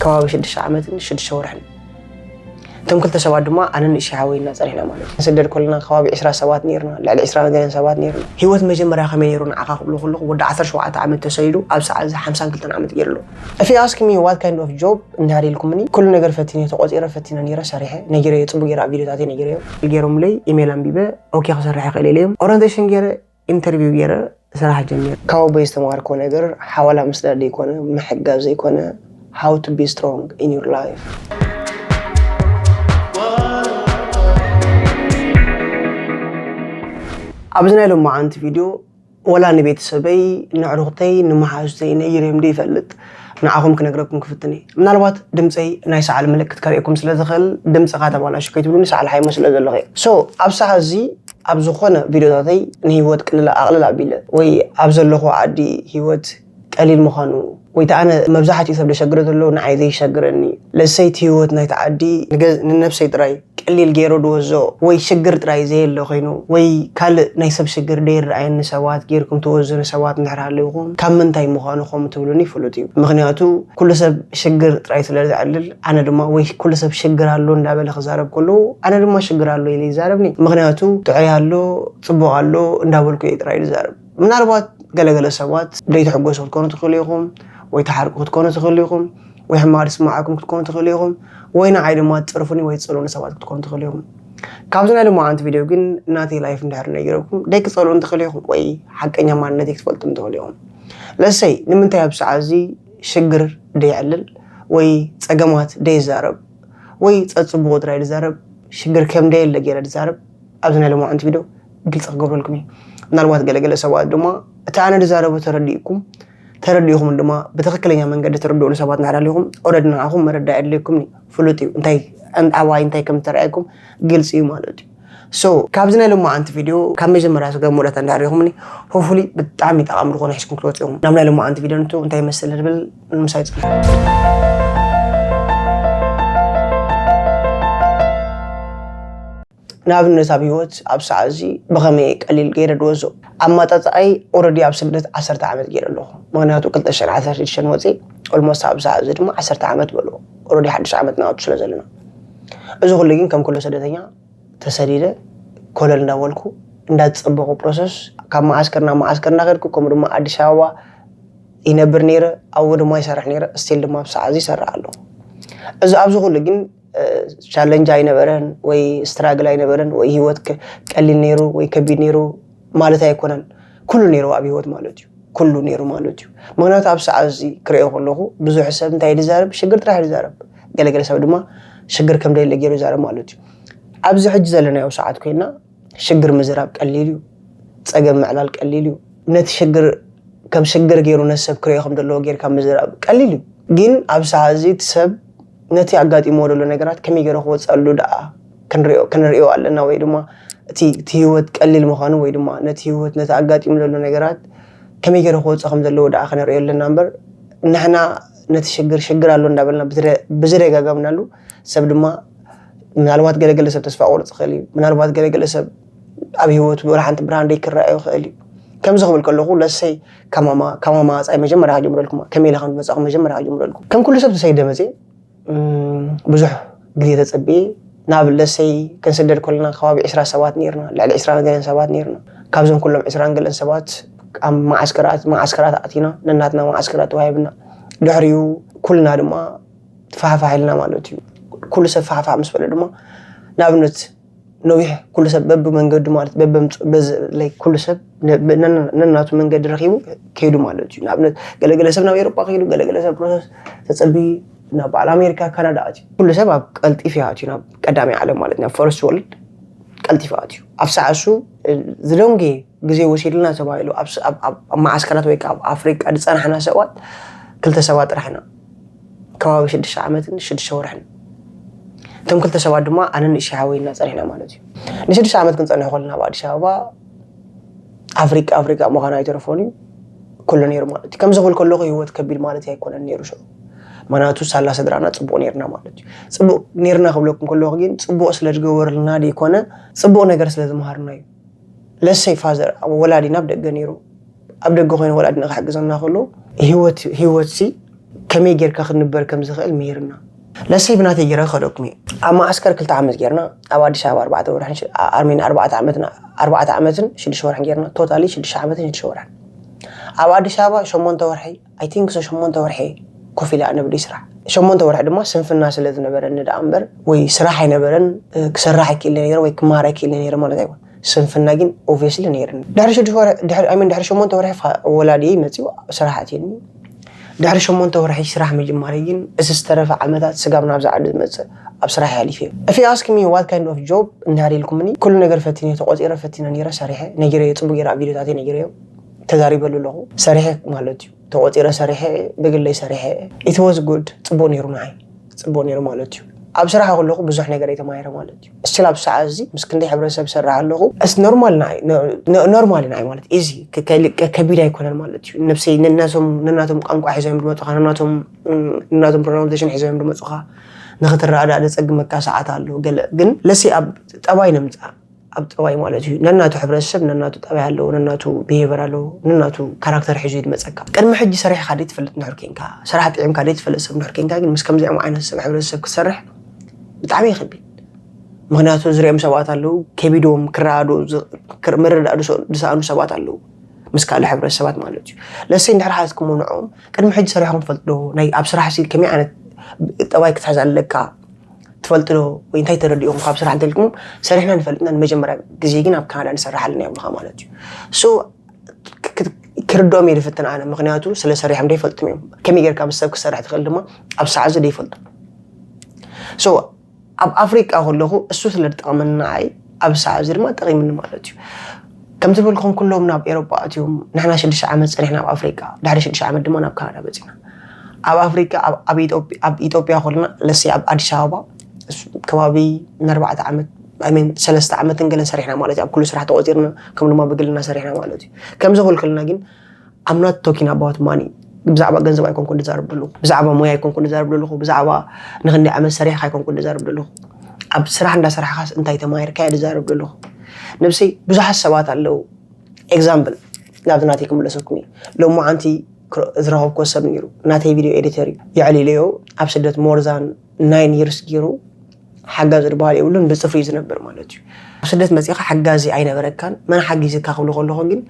ከባቢ ሽዱሽተ ዓመትን ሽዱሽተ ወርሕን። እቶም ክልተ ሰባት ድማ ኣነን ንእሽተይ ሓወይና ጸኒሕና ማለት እዩ። ንስደድ ከለና ከባቢ ዕስራ ሰባት ነይርና፣ ልዕሊ ዕስራ ገለን ሰባት ነይርና። ህይወት መጀመርያ ከመይ ነይሩ ንዓኻ ክብሎ ከለኹ፣ ወዲ ዓሰርተ ሸውዓተ ዓመት ተሰዲዱ ኣብ ሰዓት እዚ ሓምሳን ክልተን ዓመት ገይሩ ኣሎ። If you ask me what kind of job እንድሕር ኢልኩምኒ፣ ኩሉ ነገር ፈቲነ፣ ተቖጺረ፣ ፈቲነ ነይረ፣ ሰሪሐ፣ ነጊረዮ፣ ጽቡቕ ገይረ ኣብ ቪድዮታተይ ነጊረዮ። ገይሮምለይ፣ ኢሜል ኣንቢበ፣ ኦኬ ክሰርሕ ይኽእል ኢለዮም። ኦሪንቴሽን ገይረ፣ ኢንተርቪው ገይረ ስራሕ ጀሚረ። ካውቦይ ዝተማሃርኮ ነገር ሓዋላ ምስዳድ ዘይኮነ፣ ምሕጋዝ ዘይኮነ፣ how to be strong in your life። ኣብዚ ናይ ሎማዓንቲ ቪድዮ ወላ ንቤተሰበይ፣ ንዕሩኽተይ፣ ንመሓዙተይ ነይረዮም ደይፈልጥ ንዓኹም ክነግረኩም ክፍትን እየ። ምናልባት ድምፀይ ናይ ሰዓል ምልክት ከርእየኩም ስለ ዝኽእል ድምፅኻ ተባላሹ ከይትብሉኒ፣ ሰዓል ሓይሞ ስለ ዘለኹ እየ። So ኣብ ሰዓት እዚ ኣብ ዝኾነ ቪድዮታተይ ንህይወት ቅልል ኣቕልል ኣቢለ ወይ ኣብ ዘለኹ ዓዲ ህይወት ቀሊል ምዃኑ ወይ እቲ ኣነ መብዛሕትኡ ሰብ ዘሸግሮ ዘሎ ንዓይ ዘይሸግረኒ፣ ለሰይቲ ህይወት ናይቲ ዓዲ ንገዝ- ንነብሰይ ጥራይ ቀሊል ገይሩ ድወዞ ወይ ሽግር ጥራይ ዘየለ ኮይኑ ወይ ካልእ ናይ ሰብ ሽግር ደይረኣየኒ ሰባት ጌርኩም ትወዝኑ ሰባት እንድሕር ሃለይኹም ካብ ምንታይ ምዃኑ ከምኡ ትብሉኒ ፍሉጥ እዩ። ምኽንያቱ ኩሉ ሰብ ሽግር ጥራይ ስለ ዘዕልል ኣነ ድማ ወይ ኩሉ ሰብ ሽግር ኣሎ እንዳበለ ክዛረብ ከለዉ ኣነ ድማ ሽግር ኣሎ ኢለ ይዛረብኒ። ምኽንያቱ ጥዑይ ኣሎ፣ ጽቡቕ ኣሎ እንዳበልኩ እየ ጥራይ ዝዛረብ። ምናልባት ገለገለ ሰባት ደይትሕጎሱ ክትኮኑ ትኽእሉ ኢኹም ወይ ትሓርቁ ክትኮኑ ትኽእሉ ኢኹም። ወይ ሕማቕ ዝስምዓኩም ክትኮኑ ትኽእሉ ኢኹም፣ ወይ ንዓይ ድማ ትጸርፉኒ ወይ ትጸልኡኒ ሰባት ክትኮኑ ትኽእሉ ኢኹም። ካብዚ ናይ ሎማዓንቲ ቪድዮ ግን ናተይ ላይፍ እንድሕር ነጊረኩም ደይክጸልኡኒ ትኽእሉ ኢኹም ወይ ሓቀኛ ማንነተይ ክትፈልጡኒ ትኽእሉ ኢኹም። ለሰይ ንምንታይ ኣብ ሰዓት እዚ ሽግር ደይዕልል ወይ ጸገማት ደይዛረብ ወይ ጸጽብቑ ጥራይ ድዛረብ ሽግር ከም ደየለ ገይረ ድዛረብ ኣብዚ ናይ ሎማዓንቲ ቪድዮ ግልጺ ክገብረልኩም እዩ። ምናልባት ገለገለ ሰባት ድማ እቲ ኣነ ድዛረቦ ተረዲእኩም ተረዲእኹም ድማ ብትኽክለኛ መንገዲ ትርድኡኒ ሰባት እንድሕር ሃሊኹም ኦረዲ ንዓኹም መረዳእ የድልየኩም እዩ። ፍሉጥ እዩ እንታይ ኣን- ኣባይ እንታይ ከም ዝተረኣየኩም ግልፂ እዩ ማለት እዩ። So ካብዚ ናይ ሎማዓንቲ ቪድዮ ካብ መጀመርያ ስጋብ መወዳእታ እንድሕር ሪኹምኒ ሆፉሊ ብጣዕሚ ጠቓሚ ዝኾነ ሒዝኩም ክትወፅኡ ኢኹም። ናብ ናይ ሎማዓንቲ ቪድዮ ንቱ እንታይ ይመስል ንብል ንምሳይ ፅንሑ። ንኣብነት ኣብ ህይወት ኣብ ሰዓት እዚ ብኸመይ ቀሊል ገይረ ድወዞ ኣማጣፅኣይ ኦረዲ ኣብ ስደት ዓሰርተ ዓመት ገይረ ኣለኹ። ምክንያቱ ክልተ ሽሕን ዓሰርተ ሽዱሽተን ወፂ ኦልሞስት ኣብ ሰዓት እዚ ድማ ዓሰርተ ዓመት በሎ ኦረዲ ሓዱሽ ዓመት ናወቱ ስለ ዘለና እዚ ኩሉ ግን ከም ኩሉ ስደተኛ ተሰዲደ ኮለል እንዳበልኩ እንዳተፀበኹ ፕሮሰስ ካብ መዓስከር ናብ መዓስከር እናኸድኩ ከምኡ ድማ ኣዲስ ኣበባ ይነብር ነይረ ኣብኡ ድማ ይሰርሕ ነይረ ስቲል ድማ ኣብ ሰዓት እዚ ይሰርሕ ኣለኹ። እዚ ኣብዚ ኩሉ ግን ቻለንጅ ኣይነበረን ወይ ስትራግል ኣይነበረን ወይ ህይወት ቀሊል ነይሩ ወይ ከቢድ ነይሩ ማለት ኣይኮነን። ኩሉ ነይሩ ኣብ ህይወት ማለት እዩ። ኩሉ ነይሩ ማለት እዩ። ምክንያቱ ኣብ ሰዓት እዚ ክሪኦ ከለኹ ብዙሕ ሰብ እንታይ ዝዛረብ ሽግር ጥራሕ ዝዛረብ፣ ገለገለ ሰብ ድማ ሽግር ከም ደየለ ገይሩ ይዛረብ ማለት እዩ። ኣብዚ ሕጂ ዘለናዮ ሰዓት ኮይና ሽግር ምዝራብ ቀሊል እዩ። ፀገም ምዕላል ቀሊል እዩ። ነቲ ሽግር ከም ሽግር ገይሩ ነቲ ሰብ ክሪኦ ከም ዘለዎ ጌርካ ምዝራብ ቀሊል እዩ። ግን ኣብ ሰዓት እዚ እቲ ሰብ ነቲ ኣጋጢሞ ዘሎ ነገራት ከመይ ገይሩ ክወፀሉ ደኣ ክንሪኦ ክንሪኦ ኣለና ወይ ድማ እቲ እቲ ህይወት ቀሊል ምዃኑ ወይ ድማ ነቲ ህይወት ነቲ ኣጋጢሙ ዘሎ ነገራት ከመይ ገይሩ ክወፅእ ከም ዘለዎ ደኣ ክንሪኦ ኣለና እምበር ንሕና ነቲ ሽግር ሽግር ኣሎ እንዳበልና ብዝደጋገምናሉ ሰብ ድማ ምናልባት ገለገለ ሰብ ተስፋ ቆርፅ ይኽእል እዩ። ምናልባት ገለገለ ሰብ ኣብ ህይወቱ ወላ ሓንቲ ብርሃን ደይክረኣዮ ይኽእል እዩ። ከምዚ ክብል ከለኹ ለሰይ ካብ ማማ ካብ ማማ ፃይ መጀመርያ ክጀምረልኩም ከመይ ኢለ ከም ዝመፃኹ መጀመርያ ክጀምረልኩም ከም ኩሉ ሰብ ተሰይደ መፅየ ብዙሕ ግዜ ተፀብየ ናብ ለሰይ ክንስደድ ከለና ከባቢ ዕስራ ሰባት ነይርና ልዕሊ ዕስራ ገለን ሰባት ነይርና። ካብዞም ኩሎም ዕስራ ገለን ሰባት ኣብ መዓስከራት መዓስከራት ኣእቲና ነናትና መዓስከራት ተዋሂብና ድሕሪኡ ኩልና ድማ ፋሕፋሕ ኢልና ማለት እዩ። ኩሉ ሰብ ፋሕፋሕ ምስ በለ ድማ ንኣብነት ነዊሕ ኩሉ ሰብ በብመንገዱ ማለት በበምፅ በዚ like ኩሉ ሰብ ነ- ነ- ነናቱ መንገዲ ረኪቡ ከይዱ ማለት እዩ። ንኣብነት ገለገለ ሰብ ናብ ኤሮጳ ከይዱ ገለገለ ሰብ ፕሮሰስ ተፀቢ ናብ በዓል ኣሜሪካ ካናዳ ኣትዩ። ኩሉ ሰብ ኣብ ቀልጢፍ እዩ ኣትዩ ናብ ቀዳማይ ዓለም ማለት ናብ ፈርስት ወርልድ ቀልጢፍ ኣትዩ። ኣብ ሰዓት እሱ ዝደንጌ ግዜ ወሲድልና ተባሂሉ ኣብ ስ- ኣብ- ኣብ- ኣብ መዓስከራት ወይ ከዓ ኣብ ኣፍሪቃ ዝፀናሕና ሰባት ክልተ ሰባት ጥራሕ ኢና። ከባቢ ሽዱሽተ ዓመትን ሽዱሽተ ወርሕን። እቶም ክልተ ሰባት ድማ ኣነን ንእሽተይ ሓወይና ጸኒሕና ማለት እዩ። ንሽዱሽተ ዓመት ክንጸንሕ ከለና ኣብ ኣዲስ ኣበባ ኣፍሪቃ ኣፍሪቃ ምዃኑ ኣይተረፎን እዩ ኩሉ ነይሩ ማለት እዩ። ከምዚ ክብል ከለኹ ህይወት ከቢድ ማለት ኣይኮነን ነይሩ ሽዑ። ምኽንያቱ ሳላ ስድራና ጽቡቕ ነይርና ማለት እዩ። ጽቡቕ ነይርና ክብለኩም ከለኹ ግን ጽቡቕ ስለ ዝገበሩልና ዘይኮነ ጽቡቕ ነገር ስለ ዝመሃሩና እዩ። ለሰይ ፋዘር ወላዲና ኣብ ደገ ነይሩ ኣብ ደገ ኮይኑ ወላዲና ክሕግዘና ከሎ ህይወት ህይወት ሲ ከመይ ጌርካ ክንበር ከም ዝኽእል ምሂርና። ለሰይ ብናተይ ጌረ ከደኩም እዩ። ኣብ ማዓስከር ክልተ ዓመት ጌርና፣ ኣብ ኣዲስ ኣበባ ኣርባዕተ ወርሕን ሽ- ኣርሜን ኣርባዕተ ዓመትን ኣርባዕተ ዓመትን ሽዱሽተ ወርሕን ጌርና፣ ቶታሊ ሽዱሽተ ዓመትን ሽዱሽተ ወርሕን። ኣብ ኣዲስ ኣበባ ሸሞንተ ወርሒ፣ ኣይ ቲንክ ሶ ሸሞንተ ወርሒ ኮፍ ኢለ ኣነ ብደይ ስራሕ። ሸሞንተ ወርሒ ድማ ስንፍና ስለ ዝነበረኒ ደኣ እምበር፣ ወይ ስራሕ ኣይነበረን፣ እ፣ ክሰርሕ ኣይክእልን ነይረ ወይ ክመሃር ኣይክእልን ነይረ ማለት ኣይኮን። ስንፍና ግን ኦብቪየስሊ ነይርኒ። ድሕሪ ሽዱሽተ ወርሒ፣ ድሕሪ፣ ኣይ ሚን፣ ድሕሪ ሸሞንተ ወርሒ ፋ-፣ ወላዲየይ መጺኡ ስራሕ ኣትየኒ። ድሕሪ ሸሞንተ ወርሒ ስራሕ ምጅማረይ ግን፣ እዚ ዝተረፈ ዓመታት ስጋብ ናብዚ ዓዲ ዝመጽእ ኣብ ስራሕ ኣሕሊፈዮ። If you ask me what kind of job እንድሕር ኢልኩምኒ፣ ኩሉ ነገር ፈቲነ፣ ተቖጺረ ፈቲነ ነይረ፣ ሰሪሐ፣ ነጊረዮ፣ ጽቡቕ ገይረ ኣብ ቪድዮታተይ ነጊረዮ፣ ተዛሪበሉ ኣለኹ። ሰሪሐ ማለት እዩ። ተቖጺረ ሰሪሐ፣ ብግለይ ሰሪሐ። It was good፣ ጽቡቕ ነይሩ ንዓይ። ጽቡቕ ነይሩ ማለት እዩ። ኣብ ስራሕ ከለኹ ብዙሕ ነገር እየ ተማሂረ ማለት እዩ። እስቲል ኣብ ሰዓት እዚ ምስ ክንደይ ሕብረተሰብ ዝሰርሕ ኣለኹ። እስ ኖርማል ንዓይ፣ ኖ-፣ ኖ-፣ ኖርማል ንዓይ ማለት ኢዚ፣ ከ-፣ ከ-፣ ከ-፣ ከቢድ ኣይኮነን ማለት እዩ። ነብሰይ ነናቶም፣ ነናቶም ቋንቋ ሒዞም እዮም ዝመጹኻ፣ ነናቶም፣ እም፣ ነናቶም ፕሮናውንቴሽን ሒዞም እዮም ዝመጹኻ። ንኽትረዳዳእ ዘጸግመካ ሰዓት ኣሎ። ገለ ግን ለሲ ኣብ ጠባይ ነምጽኣ፣ ኣብ ጠባይ ማለት እዩ። ነናቱ ሕብረተሰብ ነናቱ ጠባይ ኣለዎ፣ ነናቱ ብሄቨር ኣለዎ፣ ነናቱ ካራክተር ሒዙ እዩ ዝመጸካ። ቅድሚ ሕጂ ሰሪሕካ ደይ ትፈልጥ እንድሕር ኬንካ፣ ስራሕ ጥዒምካ ደይ ትፈልጥ ሰብ እንድሕር ኬንካ ግን ምስ ከምዚኦም ዓይነት ሰብ ሕብረተሰብ ክትሰርሕ ብጣዕሚ ይኸቢድ። ምኽንያቱ ዝሪኦም ሰባት ኣለዉ፣ ከቢዶም ክረዳድኡ ዝ-፣ ክር-፣ ምርዳእ ዝሰ-፣ ዝሰኣኑ ሰባት ኣለዉ፣ ምስ ካልእ ሕብረተሰባት ማለት እዩ። ለሰይ እንድሕር ሓዝኩሞ ንዕኦም ቅድሚ ሕጂ ሰሪሕኩም ትፈልጡ ዶ? ናይ ኣብ ስራሕ ሲ ከመይ ዓይነት ጠባይ ክትሕዝ ኣለካ ትፈልጡ ዶ? ወይ እንታይ ተረዲእኹም ካብ ስራሕ እንተልኩሞም፣ ሰሪሕና ንፈልጥና፣ ንመጀመርያ ግዜ ግን ኣብ ካናዳ ንሰርሕ ኣለና ይብሉኻ ማለት እዩ። ሶ ክ-፣ ክ-፣ ክርድኦም እየ ዝፍትን ኣነ፣ ምኽንያቱ ስለ ሰሪሖም ደይፈልጡም እዮም። ከመይ ጌርካ ምስ ሰብ ክትሰርሕ ትኽእል ድማ ኣብ ሰዓት እዚ ደይፈልጡ። ሶ ኣብ ኣፍሪቃ ከለኹ እሱ ስለ ዝጠቕመኒ ንዓይ፣ ኣብ ሰዓት እዚ ድማ ጠቒሙኒ ማለት እዩ። ከምቲ ዝበልኩም ኩሎም ናብ ኤሮጳ ኣትዮም፣ ንሕና ሽዱሽተ ዓመት ጸኒሕና ኣብ ኣፍሪቃ፣ ድሕሪ ሽዱሽተ ዓመት ድማ ናብ ካናዳ በጺሕና። ኣብ ኣፍሪቃ፣ ኣብ፣ ኣብ ኢትዮጵ-፣ ኣብ ኢትዮጵያ ኮልና፣ ለሲ ኣብ ኣዲስ ኣበባ እሱ ከባቢ ንኣርባዕተ ዓመት፣ ኣይ ሚን፣ ሰለስተ ዓመትን ገለን ሰሪሕና ማለት እዩ። ኣብ ኩሉ ስራሕ ተቖጺርና፣ ከም ድማ ብግልና ሰሪሕና ማለት እዩ። ከምዚ ክብል ከለና ግን፣ I'm not talking about money። ብዛዕባ ገንዘብ ኣይኮንኩን ዝዛረብ ዘለኹ፣ ብዛዕባ ሞያ ኣይኮንኩን ዝዛረብ ዘለኹ፣ ብዛዕባ ንክንደይ ዓመት ሰሪሕካ ኣይኮንኩን ዝዛረብ ዘለኹ። ኣብ ስራሕ እንዳሰራሕካስ እንታይ ተማሂርካ እየ ዝዛረብ ዘለኹ። ነብሰይ ብዙሓት ሰባት ኣለዉ። ኤግዛምፕል፣ ናብዚ ናተይ ክምለሰኩም እዩ። ሎማዓንቲ ክረ-፣ ዝረኸብኩዎ ሰብ ነይሩ። ናተይ ቪድዮ ኤዲተር እዩ። የዕሊለዮ ኣብ ስደት more than nine years ገይሩ ሓጋዚ ዝበሃል የብሉን፣ ብጽፍሪ እዩ ዝነብር ማለት እዩ። ኣብ ስደት መጺኻ ሓጋዚ ኣይነበረካን፣ መን ሓጊዝካ ክብሉ ከለኹ ግን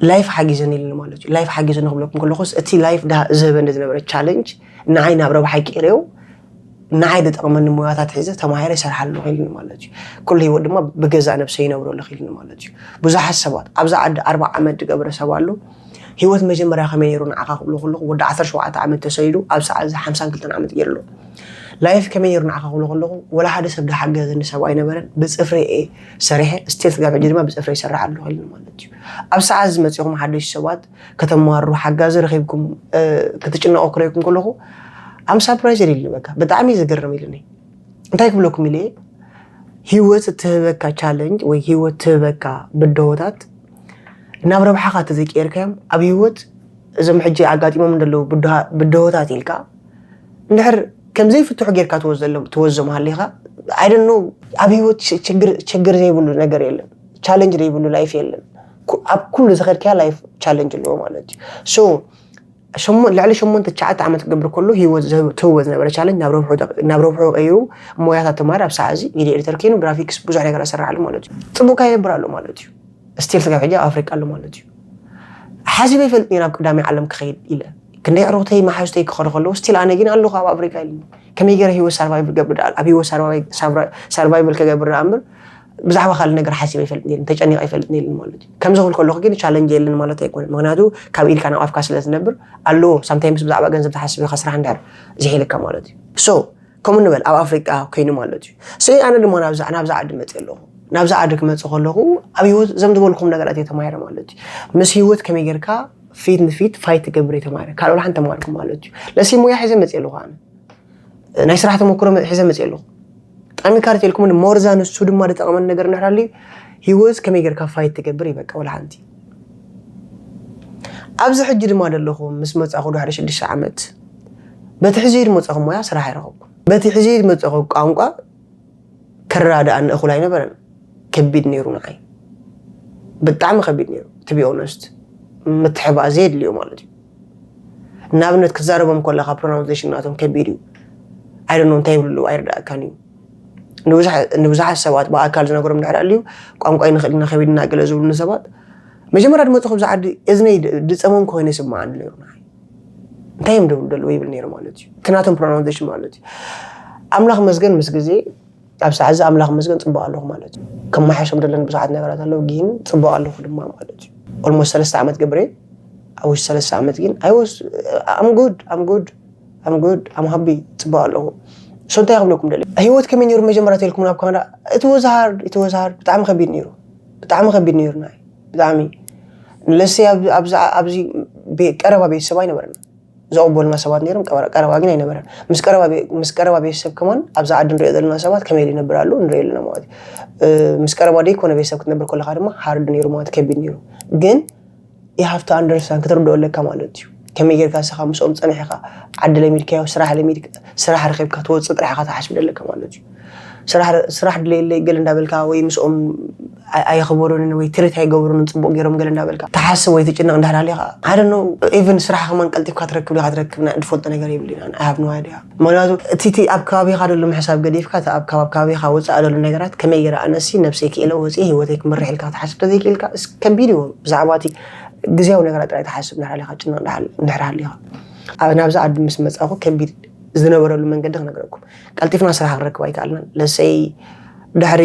ላይፍ ሓጊዘኒ ኢሉኒ ማለት እዩ። ላይፍ ሓጊዘኒ ክብለኩም ከለኹስ እቲ ላይፍ ድሃ-፣ ዝህበኒ ዝነበረ ቻለንጅ ንዓይ ናብ ረብሓይ ቀይረዮ፣ ንዓይ ዝጠቕመኒ ሞያታት ሒዘ ተማሂረ ይሰርሕ ኣለኹ ኢሉኒ ማለት እዩ። ኩሉ ህይወት ድማ ብገዛእ ነብሰይ ይነብሮ ኣለኹ ኢሉኒ ማለት እዩ። ብዙሓት ሰባት ኣብዚ ዓዲ ኣርብዓ ዓመት ዝገበረ ሰብ ኣሎ። ህይወት መጀመርያ ከመይ ነይሩ ንዓኻ ክብሎ ከለኹ፣ ወዲ ዓሰርተ ሸውዓተ ዓመት ተሰይዱ፣ ኣብ ሰዓት እዚ ሓምሳን ክልተን ዓመት ገይሩ ኣሎ። ላይፍ ከመይ ነይሩ ንዓኻ ክብሎ ከለኹ፣ ወላ ሓደ ሰብ ዝሓገዘኒ ሰብ ኣይነበረን። ብጽፍሪ እየ ሰሪሐ፣ ስቲል ስጋብ ሕጂ ድማ ብጽፍሪ ይሰርሕ ኣለኹ ኢሉኒ ማለት እዩ። ኣብ ሰዓት እዚ መጺኹም ሓደሽቲ ሰባት ከተማርሩ፣ ሓጋዚ ረኺብኩም፣ እ፣ ክትጭነቑ ክርእየኩም ከለኹ፣ ኣም ሳፕራይዝ ኢሉኒ፣ በቃ ብጣዕሚ እዩ ዝገርም ኢሉኒ። እንታይ ክብለኩም ኢለ እየ? ህይወት እትህበካ ቻለንጅ ወይ ህይወት ትህበካ ብድሆታት ናብ ረብሓኻ ተዘይቀየርካዮም፣ ኣብ ህይወት እዞም ሕጂ ኣጋጢሞም ዘለዉ ብድሃ-፣ ብድሆታት ኢልካ እንድሕር ከም ዘይፍትሑ ጌርካ ትወዘሎም-፣ ትወዞም ሃሊኻ፣ I don't know፣ ኣብ ህይወት ሽ-፣ ችግር፣ ችግር ዘይብሉ ነገር የለን፣ ቻለንጅ ዘይብሉ ላይፍ የለን። ኩ-፣ ኣብ ኩሉ ዝኸድካያ ላይፍ ቻለንጅ ኣለዎ ማለት እዩ። ሶ፣ ሸሞ-፣ ልዕሊ ሸሞንተ ትሽዓተ ዓመት ክገብር ከሎ ህይወት ዘ-፣ ትህቦ ዝነበረ ቻለንጅ ናብ ረብሑ ተቕ-፣ ናብ ረብሑ ቀይሩ ሞያታት ተማሃሪ ኣብ ሰዓት እዚ ቪድዮ ኤዲተር ኮይኑ ግራፊክስ ብዙሕ ነገር ኣሰራሓሉ ማለት እዩ። ጽቡቕ ከይነብር ኣሎ ማለት እዩ። ስቲል ስጋብ ሕጂ ኣብ ኣፍሪቃ ኣሎ ማለት እዩ። ሓሲበ ይፈልጥ እየ ናብ ቀዳማይ ዓለም ክኸይድ ኢለ። ክንደይ ኣዕሩኽተይ መሓዙተይ ክኸዱ ከለዉ ስቲል ኣነ ግን ኣለኹ ኣብ ኣፍሪቃ ኢሉኒ። ከመይ ገይረ ህይወት ሳርቫይቭ ክገብር ደኣ፣ ኣብ ህይወት ሳርቫይ-፣ ሳርቫ-፣ ሳርቫይቭ ክገብር ደኣ እምበር ብዛዕባ ካልእ ነገር ሓሲበ ይፈልጥ ነይሩ፣ ተጨኒቐ ይፈልጥ ነይሩ ማለት እዩ። ከምዚ ክብል ከለኹ ግን ቻለንጅ የለን ማለት ኣይኮነን። ምኽንያቱ ካብ ኢድካ ናብ ኣፍካ ስለ ዝነብር ኣለዎ። ሳምታይምስ ብዛዕባ ገንዘብ ትሓስብ ኢኻ ስራሕ እንድሕር ዝሒልካ ማለት እዩ። ሶ ከምኡ ንበል ኣብ ኣፍሪቃ ኮይኑ ማለት እዩ። ሲ ኣነ ድማ ናብዛ፣ ናብዛ ዓዲ መፅእ ኣለኹ። ናብዛ ዓዲ ክመፅእ ከለኹ ኣብ ህይወት እዞም ዝበልኩም ነገራት እየ ተማሂረ ማለት እዩ። ምስ ህይወት ከመይ ጌርካ ፊት ንፊት ፋይት ትገብር እየ ተማሂረ። ካልእ ወላ ሓንቲ ተማሃርኩ ማለት እዩ። ለሲ ሞያ ሒዘ መፅእ ኣለኹ ኣነ። ናይ ስራሕ ተመክሮ መ-፣ ሒዘ መፅእ ኣለኹ። ጠሚካ ርት ኢልኩም ሞርዛ ንሱ ድማ ዝጠቕመን ነገር እንድሕር ሃልዩ ህይወት ከመይ ጌርካ ፋይት ትገብር እዩ በቃ ወላ ሓንቲ። ኣብዚ ሕጂ ድማ ዘለኹ ምስ መጻኹ ድሕሪ ሽዱሽተ ዓመት በቲ ሕዚ ዝመጻኹ ሞያ ስራሕ ኣይረኸብኩ። በቲ ሕዚ ዝመጻኹ ቋንቋ ክረዳዳኣኒ እኹል ኣይነበረን። ከቢድ ነይሩ ንዓይ። ብጣዕሚ ከቢድ ነይሩ። To be honest። ምትሕባእ ዘየድልዮ ማለት እዩ። ንኣብነት ክትዛረቦም ከለካ pronunciation ናቶም ከቢድ እዩ። I don't know እንታይ ይብሉ ኣለዉ ኣይርዳእካን እዩ። ንብዙሓት ሰባት ብኣካል ዝነገሮም ድሕር ኣልዩ ቋንቋ ይንኽእል ኢና ከቢድና ገለ ዝብሉ ሰባት መጀመርያ ድመፅኹ ብዛ ዓዲ እዝነይ ድፀመም ክኮይነ ይስምዓኒ ነይሩ። እንታይ እዮም ደብሉ ደለዉ ይብል ነይሩ ማለት እዩ። እቲ ናቶም pronunciation ማለት እዩ። ኣምላኽ መስገን ምስ ግዜ ኣብ ሰዓት እዚ ኣምላኽ መስገን ፅቡቅ ኣለኹ ማለት እዩ። ከመሓየሾም ደለኒ ብዙሓት ነገራት ኣለዉ ግን ፅቡቅ ኣለኹ ድማ ማለት እዩ። Almost ሰለስተ ዓመት ገብረ ኣብ ውሽጢ ሰለስተ ዓመት ግን I was I'm good I'm good I'm good I'm happy ፅቡቅ ኣለኹ። So እንታይ ክብለኩም ደለ ህይወት ከመይ ነይሩ መጀመርያ ተልኩም ናብ ካናዳ? It was hard it was hard ብጣዕሚ ከቢድ ነይሩ። ብጣዕሚ ከቢድ ነይሩ ናይ ብጣዕሚ ለሲ ኣብዚ ቀረባ ቤተሰብ ኣይነበረና። ዘቕበሉና ሰባት ነይሮም ቀረባ ግን ኣይነበረን። ምስ ቀረባ ቤተሰብ ከማን ኣብዛ ዓዲ ንሪኦ ዘለና ሰባት ከመይ ኢሉ ይነብር ኣሎ ንሪኦ ኣለና ማለት እዩ። ምስ ቀረባ ደይ ኮነ ቤተሰብ ክትነብር ከለካ ድማ hard ነይሩ ማለት ከቢድ ነይሩ። ግን you have to understand ክትርድኦ ኣለካ ማለት እዩ። ከመይ ጌርካ ስኻ ምስኦም ጸኒሕካ ዓዲ ለሚድካዮ ስራሕ ለሚድ ስራሕ ረኺብካ ትወጽእ ጥራሕ ኢኻ ትሓስብ ደለካ ማለት እዩ። ስራሕ ድለየለይ ገለ እንዳበልካ ወይ ምስኦም ኣየኽበሩንን ወይ ትሪት ኣይገብሩንን ጽቡቕ ገይሮም ገለ እንዳበልካ ትሓስብ ወይ ትጭነቕ እንዳህላል ኢኻ። I don't know even ስራሕ ከማን ቀልጢፍካ ትረክብ ዲኻ ትረክብ ናይ ድፈልጦ ነገር የብልን። I have no idea ምክንያቱ እቲ እቲ ኣብ ከባቢኻ ደሎ ምሕሳብ ገዲፍካ እቲ ኣብ ከባቢኻ ወጻእ ደሎ ነገራት ከመይ ገይረ ኣነሲ ነብሰይ ክኢለ ወጺእ ህይወተይ ክምርሕ ኢልካ ክትሓስብ ተዘይክኢልካ ከቢድ እዩ። ብዛዕባ እቲ ግዜያዊ ነገራት ጥራይ ትሓስብ እንድሕር ሃሊኻ ጭነቕ እንድሕር ሃሊኻ ናብዚ ዓዲ ምስ መጻኹ ከቢድ ዝነበረሉ መንገዲ ክነግረኩም። ቀልጢፍና ስራሕ ክንረክብ ኣይከኣልናን። ለሰይ ድሕሪ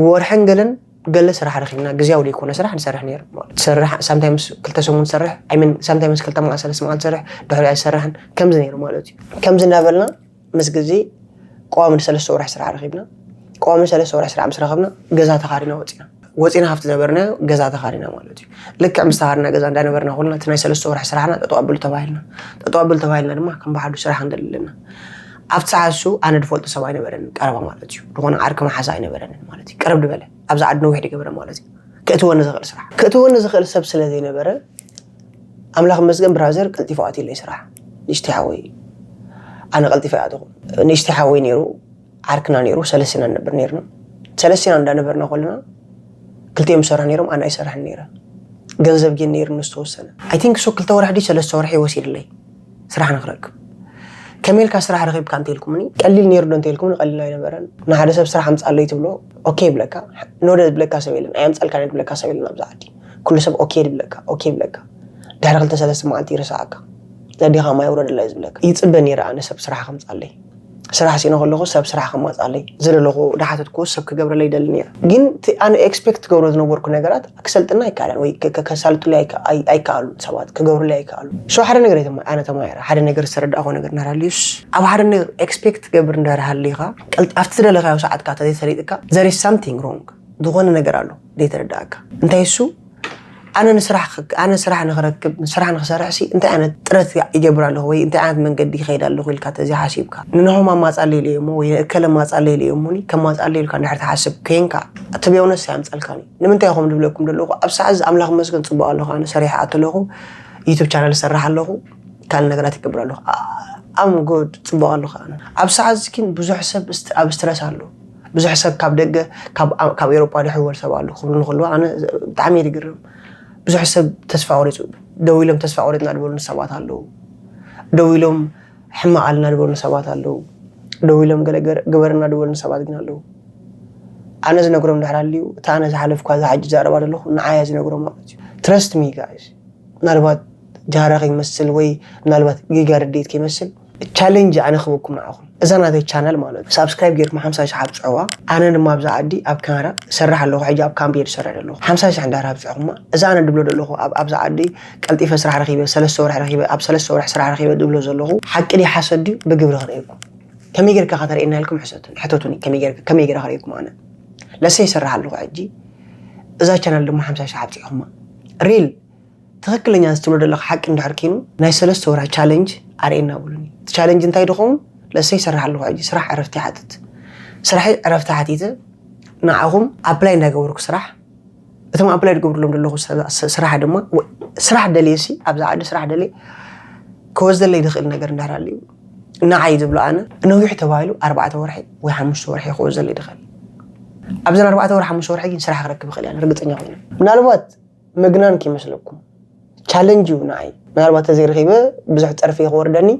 ወርሕን ገለን ገለ ስራሕ ረኺብና ግዜያዊ ዘይኮነ ስራሕ ንሰርሕ ነይሩ ማለት ትሰርሕ ሳምታይምስ ክልተ ሰሙን ትሰርሕ ኣይምን ሳምታይምስ ክልተ መዓልቲ ሰለስተ መዓልቲ ትሰርሕ ድሕሪ ኣይትሰርሕን ከምዚ ነይሩ ማለት እዩ። ከምዚ እናበልና ምስ ግዜ ቀዋሚ ንሰለስተ ወርሒ ስራሕ ረኺብና። ቀዋሚ ንሰለስተ ወርሒ ስራሕ ምስ ረኸብና ገዛ ተኻሪና ወፂና ወፂና ሃፍቲ ነበርና ገዛ ተኻሪና ማለት እዩ። ልክዕ ምስ ተኻሪና ገዛ እንዳነበርና ኩልና እቲ ናይ ሰለስተ ወርሒ ስራሕና ጠጠው ኣብል ተባሂልና ጠጠው ኣብል ተባሂልና ድማ ከም ባሓዱ ስራሕ እንደለና ኣብቲ ሰዓት እሱ ኣነ ድፈልጦ ሰብ ኣይነበረን ቀረባ ማለት እዩ። ዝኾነ ዓርኪ መሓዛ ኣይነበረን ማለት እዩ። ቅርብ ድበለ ኣብዚ ዓዲ ነዊሕ ድገበረ ማለት እዩ። ክእትወኒ ዝኽእል ስራሕ ክእትወኒ ዝኽእል ሰብ ስለ ዘይነበረ ኣምላኽ መስገን ብራዘር ቀልጢፎ ኣትለይ ስራሕ ንእሽተይ ሓወይ ኣነ ቀልጢፈ ኣተኹ። ንእሽተይ ሓወይ ነይሩ ዓርክና ነይሩ ሰለስቲና ንነብር ነይርና። ሰለስቲና እንዳነበርና ከለና ክልቲኦም ይሰርሑ ነይሮም ኣነ ኣይሰርሕን ነይረ። ገንዘብ ግን ነይሩ ዝተወሰነ I think so ክልተ ወርሒ ድዩ ሰለስተ ወርሒ ወሲድለይ ስራሕ ንክረክብ። ከመይ ኢልካ ስራሕ ረኺብካ እንተልኩምኒ ቀሊል ነይሩ ዶ እንተልኩምኒ ቀሊል ኣይነበረን። ንሓደ ሰብ ስራሕ ኣምፃለይ ትብሎ ኦኬ ይብለካ። ኖ ዶ ዝብለካ ሰብ የለን ኣየምፀልካን እየ ዝብለካ ሰብ የለን ኣብዚ ዓዲ። ኩሉ ሰብ ኦኬ ይብለካ ኦኬ ይብለካ። ድሕሪ ክልተ ሰለስተ መዓልቲ ይርስዓካ። ነዲኻ ማይ ውረደላ እዩ ዝብለካ። ይፅበ ነይረ ኣነ ሰብ ስራሕ ከምፃለይ። ስራሕ ሲኢነ ከለኹ ሰብ ስራሕ ከማፅኣለይ ዝደለኹ ዳሓተትኩዎ ሰብ ክገብረለይ ይደሊ ነይረ። ግን እቲ ኣነ ኤክስፔክት ክገብሮ ዝነበርኩ ነገራት ክሰልጥና ኣይከኣለን ወይ ከሳልጡለይ ኣይከኣሉን ሰባት ክገብሩለይ ኣይከኣሉ። ሶ ሓደ ነገር ኣነ ተማሂረ ሓደ ነገር ዝተረዳእኹ ነገር እናሃልዩስ ኣብ ሓደ ነገር ኤክስፔክት ትገብር እንዳሃልይኻ ኣብቲ ዝደለኻዮ ሰዓትካ ተዘይሰሊጥካ there is something wrong ዝኾነ ነገር ኣሎ ዘይተረዳእካ እንታይ እሱ ኣነ ንስራሕ ኣነ ስራሕ ንክረክብ ስራሕ ንክሰርሕ ሲ እንታይ ዓይነት ጥረት ይገብር ኣለኹ ወይ እንታይ ዓይነት መንገዲ ይኸይድ ኣለኹ ኢልካ ተዘይሓሲብካ ንንሆም ኣማፃለይ ኢለዮሞ ወይ ንእከለ ኣማፃለይ ኢለዮሞኒ ከማፃለይ ኢልካ እንድሕር ትሓስብ ከይንካ ትብየውነት ኣምፀልካኒ። ንምንታይ ኢኹም ድብለኩም ዘለኹ ኣብ ሰዓት እዚ ኣምላኽ መስገን ፅቡቅ ኣለኹ ኣነ ሰሪሐ ኣተለኹ ዩቱብ ቻናል ዝሰርሕ ኣለኹ ካልእ ነገራት ይገብር ኣለኹ። ኣም ጉድ ፅቡቅ ኣለኹ ኣነ ኣብ ሰዓት እዚ ግን ብዙሕ ሰብ ኣብ ስትረስ ኣሎ። ብዙሕ ሰብ ካብ ደገ ካብ ኤሮጳ ድሕወል ሰብ ኣሎ ክብሉ ንክሉ ኣነ ብጣዕሚ እየ ዝግርም። ብዙሕ ሰብ ተስፋ ቆሪፁ ደው ኢሎም ተስፋ ቆሪፅና ዝበሉኒ ሰባት ኣለዉ። ደው ኢሎም ሕማቕ ኣለና ዝበሉኒ ሰባት ኣለዉ። ደው ኢሎም ገለ ግበርና ዝበሉኒ ሰባት ግን ኣለዉ። ኣነ ዝነግሮም ድሕር ኣልዩ እቲ ኣነ ዝሓለፍኳ እዛ ሕጂ ዛረባ ዘለኹ ንዓያ ዝነግሮም ማለት እዩ። Trust me guys ምናልባት ጃህራ ከይመስል ወይ ምናልባት ጌጋ ርድኢት ከይመስል ቻሌንጅ ኣነ ክህበኩም ንዓኹም እዛ ናተይ ቻነል ማለት እዩ ሳብስክራይብ ጌርኩም ሓምሳ ሽሕ ኣብፅዕዋ። ኣነ ድማ ኣብዛ ዓዲ ኣብ ካናዳ እሰርሕ ኣለኹ ሕጂ ኣብ ካምፕ እየ ዝሰርሕ ዘለኹ ሓምሳ ሽሕ እንዳር ኣብፅዕኹማ እዛ ኣነ ድብሎ ዘለኹ ኣብዛ ዓዲ ቀልጢፈ ስራሕ ረኺበ ሰለስተ ወርሒ ረኺበ ኣብ ሰለስተ ወርሒ ስራሕ ረኺበ ድብሎ ዘለኹ ሓቂ ድዩ ሓሰት ድዩ ብግብሪ ክርእየኩም ከመይ ጌርካ ከተርእየና ኢልኩም ሕሰቱኒ ሕተቱኒ ከመይ ጌርካ ከመይ ጌረ ክርእየኩም ኣነ ለሰ ይሰርሕ ኣለኹ ሕጂ እዛ ቻነል ድማ ሓምሳ ሽሕ ኣብፅዕኹማ ሪል ትኽክለኛ እዚ ትብሎ ዘለኻ ሓቂ እንድሕር ኮይኑ ናይ ሰለስተ ወርሒ ቻለንጅ ኣርእየና በሉኒ። እቲ ቻለንጅ እንታይ ድኸውን? ለሰ ይሰርሕ ኣለኹ ሕጂ ስራሕ ዕረፍቲ ይሓትት። ስራሐይ ዕረፍቲ ሓቲተ ንዓኹም ኣፕላይ እንዳገበርኩ ስራሕ እቶም ኣፕላይ ዝገብርሎም ዘለኹ ስራሕ ድማ ስራሕ ደልየ ሲ ኣብዛ ዓዲ ስራሕ ደልየ ክወስደለይ ዝኽእል ነገር እንድሕር ኣልዩ ንዓይ ዝብሎ ኣነ ነዊሕ ተባሂሉ ኣርባዕተ ወርሒ ወይ ሓሙሽተ ወርሒ ክወስደለይ ዝኽእል ኣብዘን ኣርባዕተ ወርሒ ሓሙሽተ ወርሒ ግን ስራሕ ክረክብ ይኽእል እያ ርግፀኛ ኮይነ ምናልባት ምግናን ከይመስለኩም ቻለንጅ እዩ ንዓይ። ምናልባት ተዘይረኺበ ብዙሕ ጸርፊ ክወርደኒ፣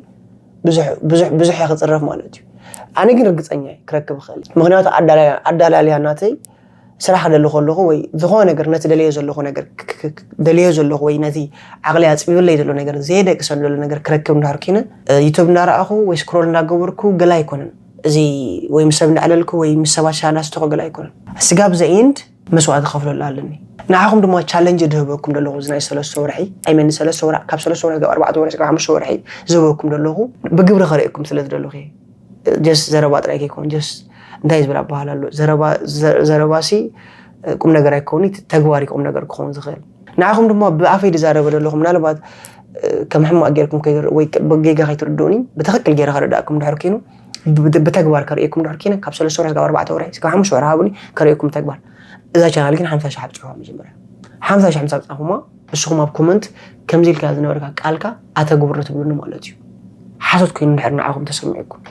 ብዙሕ ብዙሕ ብዙሕ እየ ክጽረፍ ማለት እዩ። ኣነ ግን ርግጸኛ እየ ክረክብ እኽእል እየ። ምኽንያቱ ኣዳላያ- ኣዳላልያ ናተይ ስራሕ ክደሊ ከለኹ ወይ ዝኾነ ነገር ነቲ ደልዮ ዘለኹ ነገር ክ- ክ- ክ- ደልዮ ዘለኹ ወይ ነቲ ዓቕሊ ኣጽቢብለይ ዘሎ ነገር ዘየደቅሰን ዘሎ ነገር ክረክብ እንድሕር ኪነ ዩቱብ እናረኣኹ ወይ ስክሮል እናገበርኩ ገለ ኣይኮነን። እዚ ወይ ምስ ሰብ እናዕለልኩ ወይ ምስ ሰባት ሻሂ እናስተኹ ገለ ኣይኮነን። ስጋብ ዘ ኤንድ መስዋእቲ ከፍለሉ ኣለኒ። ንዓኹም ድማ ቻለንጅ ድህበኩም ዘለኹ እዚ ናይ ሰለስተ ወርሒ ኣይመን ሰለስተ ወርሒ ካብ ሰለስተ ወርሒ ካብ ኣርባዕተ ወርሒ ካብ ሓሙሽተ ወርሒ ዝህበኩም ዘለኹ ብግብሪ ከርእየኩም ስለ ዝደለኹ እየ። ጀስት ዘረባ ጥራይ ከይኮን ጀስት እንታይ ዝብል ኣባሃል ኣሎ ዘረባ ሲ ቁም ነገር ኣይከውን ተግባር ቁም ነገር ክኸውን ዝኽእል። ንዓኹም ድማ ብኣፈይ ዝዛረበ ዘለኹ ምናልባት ከም ሕማቕ ጌርኩም ወይ ብጌጋ ከይትርድኡኒ ብትኽክል ገይረ ከረዳእኩም ድሕር ኮይኑ ብተግባር ከርእየኩም ድሕር ኪነ ካብ ሰለስተ ወርሒ ካብ ኣርባዕተ ወርሒ ካብ ሓሙሽተ ወርሒ ሃቡኒ ከርእየኩም ተግባር። እዛ ቻናል ግን ሓምሳ ሺሕ ኣብፅሕዋ መጀመርያ ሓምሳ ሺሕ ምስ ኣብፃኹማ ንስኹም ኣብ ኮመንት ከምዚ ኢልካ ዝነበርካ ቃልካ ኣተግብሮ ትብሉኒ ማለት እዩ። ሓሶት ኮይኑ ድሕር ንዓኹም ተሰሚዕኩም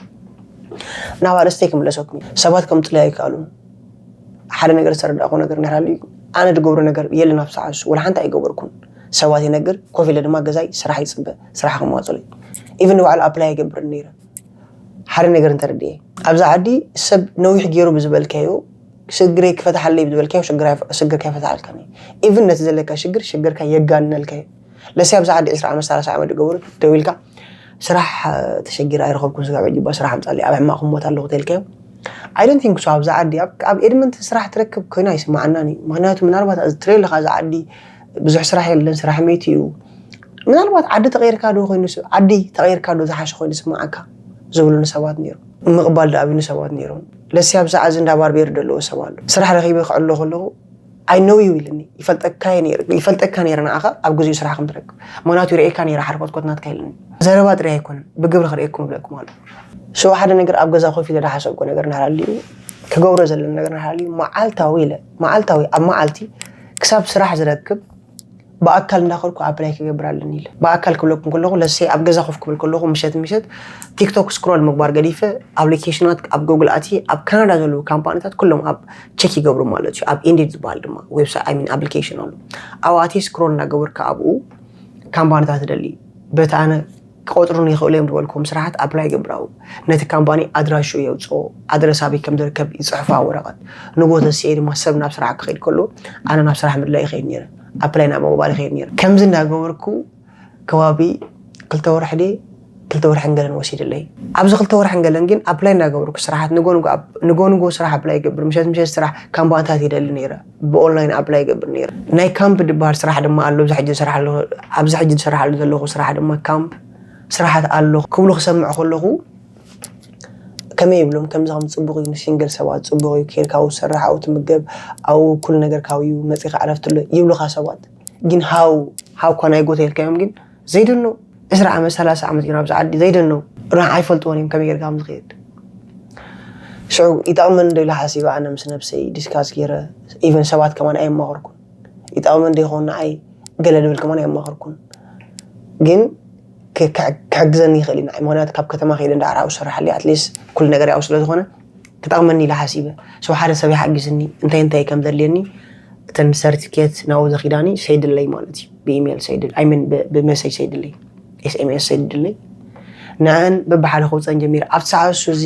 ናብ ኣርእስተይ ክምለሰኩም ሰባት ከም ጥልያ ይከኣሉ። ሓደ ነገር ዝተረዳእኩ ነገር እንድሕር ሃልዩ ኣነ ዝገብሮ ነገር የለን ኣብ ሰዓት እሱ ወላ ሓንቲ ኣይገበርኩን። ሰባት ይነግር ኮፍ ኢለ ድማ ገዛይ ስራሕ ይፅበ ስራሕ ክማፅለይ ኢቭን ንባዕሉ ኣፕላይ ኣይገብርን ነይረ። ሓደ ነገር እንተረድኤ ኣብዚ ዓዲ ሰብ ነዊሕ ገይሩ ብዝበልካዮ ሽግረይ ክፈትሓለይ ብዝበልካዮ ሽግርካ ይፈትሓልካ ኢቭን ነቲ ዘለካ ሽግር ሽግርካ የጋንነልካ እዩ። ለሲ ኣብዚ ዓዲ ዕስራ ዓመት ሰላሳ ዓመት ዝገበሩ ደው ኢልካ ስራሕ ተሸጊረ ኣይረኸብኩን ስጋብ ሕጂ እባ ስራሕ ኣምፃለይ ኣብ ሕማቕ ክሞት ኣለኹ ተልካዮ ኣይደንቲንክ ሶ ኣብዚ ዓዲ ኣብ ኤድመንተን ስራሕ ትረክብ ኮይና ኣይስማዓናን እዩ። ምክንያቱ ምናልባት ትሪኦ ኣለካ እዚ ዓዲ ብዙሕ ስራሕ የለን ስራሕ መይቱ እዩ። ምናልባት ዓዲ ተቐይርካ ዶ ኮይኑ ዓዲ ተቐይርካ ዶ ዝሓሸ ኮይኑ ስማዓካ ዝብሉኒ ሰባት ነይሩ። ምቕባል ዶ ኣብዩኒ ሰባት ነይሮም። ለሲ ኣብዚ ዓዚ እንዳ ባርቤር ዘለዎ ሰብ ኣሎ ስራሕ ረኺበ ክዕሎ ከለኹ I know you ኢልኒ ይፈልጠካ ነይረ ንዓኻ ኣብ ግዜኡ ስራሕ ከም ትረክብ ምክንያቱ ይርእየካ ነይረ ሓርኮትኮት ናትካ ኢልኒ። ዘረባ ጥራይ ኣይኮነን ብግብሪ ክርእየኩም እብለኩም ኣሎ። ሶ ሓደ ነገር ኣብ ገዛ ኮፍ ኢለ ዝሓሰብኩ ነገር ናሃልዩ ክገብሮ ዘለና ነገር ናሃልዩ መዓልታዊ ኢለ መዓልታዊ ኣብ መዓልቲ ክሳብ ስራሕ ዝረክብ ብኣካል እንዳኸድኩ ኣፕላይ ክገብር ኣለኒ ኢለ ብኣካል ክብለኩም ከለኹ ለሰይ ኣብ ገዛ ኮፍ ክብል ከለኹ ምሸት ምሸት ቲክቶክ ስክሮል ምግባር ገዲፈ ኣፕሊኬሽናት ኣብ ጉግል ኣትየ ኣብ ካናዳ ዘለዉ ካምፓኒታት ኩሎም ኣብ ቸክ ይገብሩ ማለት እዩ ኣብ ኢንዲድ ዝበሃል ድማ ዌብሳይት ኣይ ሚን ኣፕሊኬሽን ኣሎ ኣብኡ ኣትየ ስክሮል እናገበርካ ኣብኡ ካምፓኒታት እደሊ በቲ ኣነ ክቆፅሩኒ ይኽእሉ እዮም ዝበልክዎም ስራሓት ኣፕላይ ይገብር ኣብኡ ነቲ ካምፓኒ ኣድራሽኡ የውፅኦ ኣድረስ ኣበይ ከም ዝርከብ ይፅሕፎ ኣብ ወረቐት ንጎ ተስኤ ድማ ሰብ ናብ ስራሕ ክኸይድ ከሎ ኣነ ናብ ስራሕ ምድላይ ይኸይድ ነይረ ኣፕላይ ናብ ምግባር ይኸይድ ነይረ ከምዚ እናገበርኩ ከባቢ ክልተ ወርሒ ድየ ክልተ ወርሕን ገለን ወሲድለይ ኣብዚ ክልተ ወርሕን ገለን ግን ኣፕላይ እናገበርኩ ስራሓት ንጎ ንጎ ስራሕ ኣፕላይ ይገብር ምሸት ምሸት ስራሕ ካምፓኒታት ይደሊ ነይረ ብኦንላይን ኣፕላይ ይገብር ነይረ ናይ ካምፕ ዝበሃል ስራሕ ድማ ኣሎ ኣብዚ ሕጂ ዝሰርሓሉ ኣብዚ ሕጂ ዝሰርሓሉ ዘለኹ ስራሕ ድማ ካምፕ ስራሓት ኣሎ ክብሉ ክሰምዕ ከለኹ ከመይ ይብሎም ከምዚ ከም ፅቡቕ እዩ ንሲንግል ሰባት ፅቡቕ እዩ ኬድካ ኣብኡ ትሰርሕ ኣብኡ ትምገብ ኣብኡ ኩሉ ነገር ካብኡ እዩ መፂኻ ዕረፍቲ ኣሎ ይብሉኻ ሰባት ግን ሃው ሃው እኳ ናይ ጎተ ኢልካዮም ግን ዘይደኖ ዕስራ ዓመት ሰላሳ ዓመት እዮም ኣብዚ ዓዲ ዘይደኖ ራ ኣይፈልጥዎን እዮም ከመይ ጌርካ ከም ዝኸይድ ሽዑ ይጠቕመኒ ዶ ኢለ ሓሲበ ኣነ ምስ ነብሰይ ዲስካስ ገይረ ኢቨን ሰባት ከማን ኣየማኸርኩን ይጠቕመኒ ዶ ይኸውን ንዓይ ገለ ድብል ከማን ኣየማኸርኩን ግን ክሕግዘኒ ይኽእል እዩ ንዓይ ምክንያቱ ካብ ከተማ ከይደ እንዳ ዓርዓው ዝሰርሓለይ ኣትሊስት ኩሉ ነገር ያው ስለ ዝኾነ ክጠቕመኒ ኢለ ሓሲበ ሰው ሓደ ሰብ ይሓግዝኒ እንታይ እንታይ ከም ዘድልየኒ እተን ሰርቲፊኬት ናብኡ ዘኺዳኒ ሰይድለይ ማለት እዩ ብኢሜል ሰይድ ኣይምን ብመሰጅ ሰይድለይ ኤስኤምኤስ ሰይድለይ ንዐን በብሓደ ከውፀን ጀሚረ ኣብቲ ሰዓት እሱ እዚ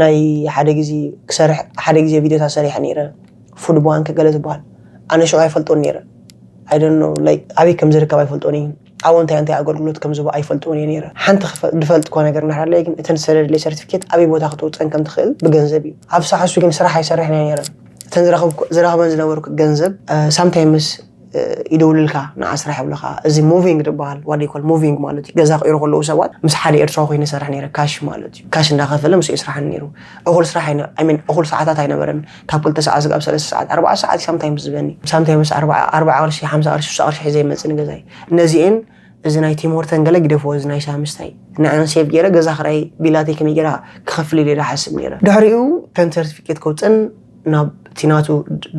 ናይ ሓደ ግዜ ክሰርሕ ሓደ ግዜ ቪዲዮታት ሰሪሐ ነይረ ፉድ ባንክ ገለ ዝበሃል ኣነ ሽዑ ኣይፈልጦን ነይረ ኣይደኖ ኣበይ ከም ዝርከብ ኣይፈልጦን እዩ ኣብኡ እንታይ እንታይ ኣገልግሎት ከም ዝህቡ ኣይፈልጥዎን እየ ነይረ ሓንቲ ዝፈልጥኳ ነገር እናሃለየ ግን እተን ዝሰደድለይ ሰርቲፊኬት ኣበይ ቦታ ክትውፀን ከም ትኽእል ብገንዘብ እዩ ኣብ ሰዓሱ ግን ስራሕ ኣይሰርሕን እየ ነይረ እተን ዝረኸበን ዝነበርኩ ገንዘብ ሳምታይምስ ይደውልልካ ንዓ ስራሕ ይብልኻ እዚ ሙቪንግ ዝበሃል ዋዲኮል ሙቪንግ ማለት እዩ ገዛ ክቅይሩ ከለዉ ሰባት ምስ ሓደ ኤርትራዊ ኮይነ ሰርሕ ነይረ ካሽ ማለት እዩ ካሽ እንዳኸፈለ ምስ ስራሕ ነይሩ እኹል ስራሕ ሚን እኹል ሰዓታት ኣይነበረን ካብ ክልተ ሰዓት ስጋብ ሰለስተ ሰዓት ኣርባዓ ሰዓት ሳምታይምስ ዝበኒ ሳምታይምስ ኣርባዓ ቅርሺ ሓምሳ ቅርሺ ስሳ ቅርሺ ሒዘ ይመፅእ ንገዛይ ነዚኤን እዚ ናይ ቲሞርተን ገለ ግደፍዎ እዚ ናይ ሳምስታይ ንዐን ሴቭ ገይረ ገዛ ክራይ ቢላተይ ከመይ ገይራ ክኸፍል ኢለ ዳ ሓስብ ነይረ ድሕሪኡ ተን ሰርቲፊኬት ከውፅን ናብ ቲናቱ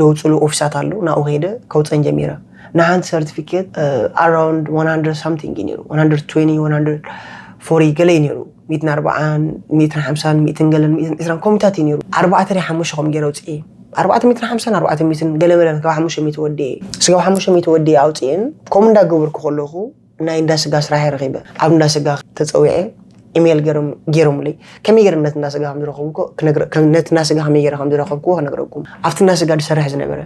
ደውፅሉ ኦፊሳት ኣሎ ናብኡ ከይደ ከውፀን ጀሚረ ንሓንቲ ሰርቲፊኬት ኣራውንድ one hundred something እዩ ነይሩ one hundred twenty one hundred forty ገለ እዩ ነይሩ ሚትን ኣርባዓን ሚትን ሓምሳን ሚትን ገለን ሚትን ዕስራን ኮሚታት እዩ ነይሩ ኣርባዕተ ደ ሓሙሽተ ከም ገይረ ውፅኢ ኣርባዕተ ሚእትን ሓምሳን ኣርባዕተ ሚእትን ገለ መለን ካብ ሓሙሽተ ሚእቲ ወዲኤ፣ ስጋብ ሓሙሽተ ሚእቲ ወዲኤ ኣውፅኤን ከምኡ እንዳገበርኩ ከለኹ ናይ እንዳ ስጋ ስራሕ ረኺበ። ኣብ እንዳ ስጋ ተፀዊዐ፣ ኢሜል ገይሮም ገይሮምለይ። ከመይ ገይረ ነቲ እንዳ ስጋ ከም ዝረኸብኩ ክነግረ- ከም- ነቲ እንዳ ስጋ ከመይ ገይረ ከም ዝረኸብኩዎ ክነግረኩም። ኣብቲ እንዳ ስጋ ዝሰርሕ ዝነበረ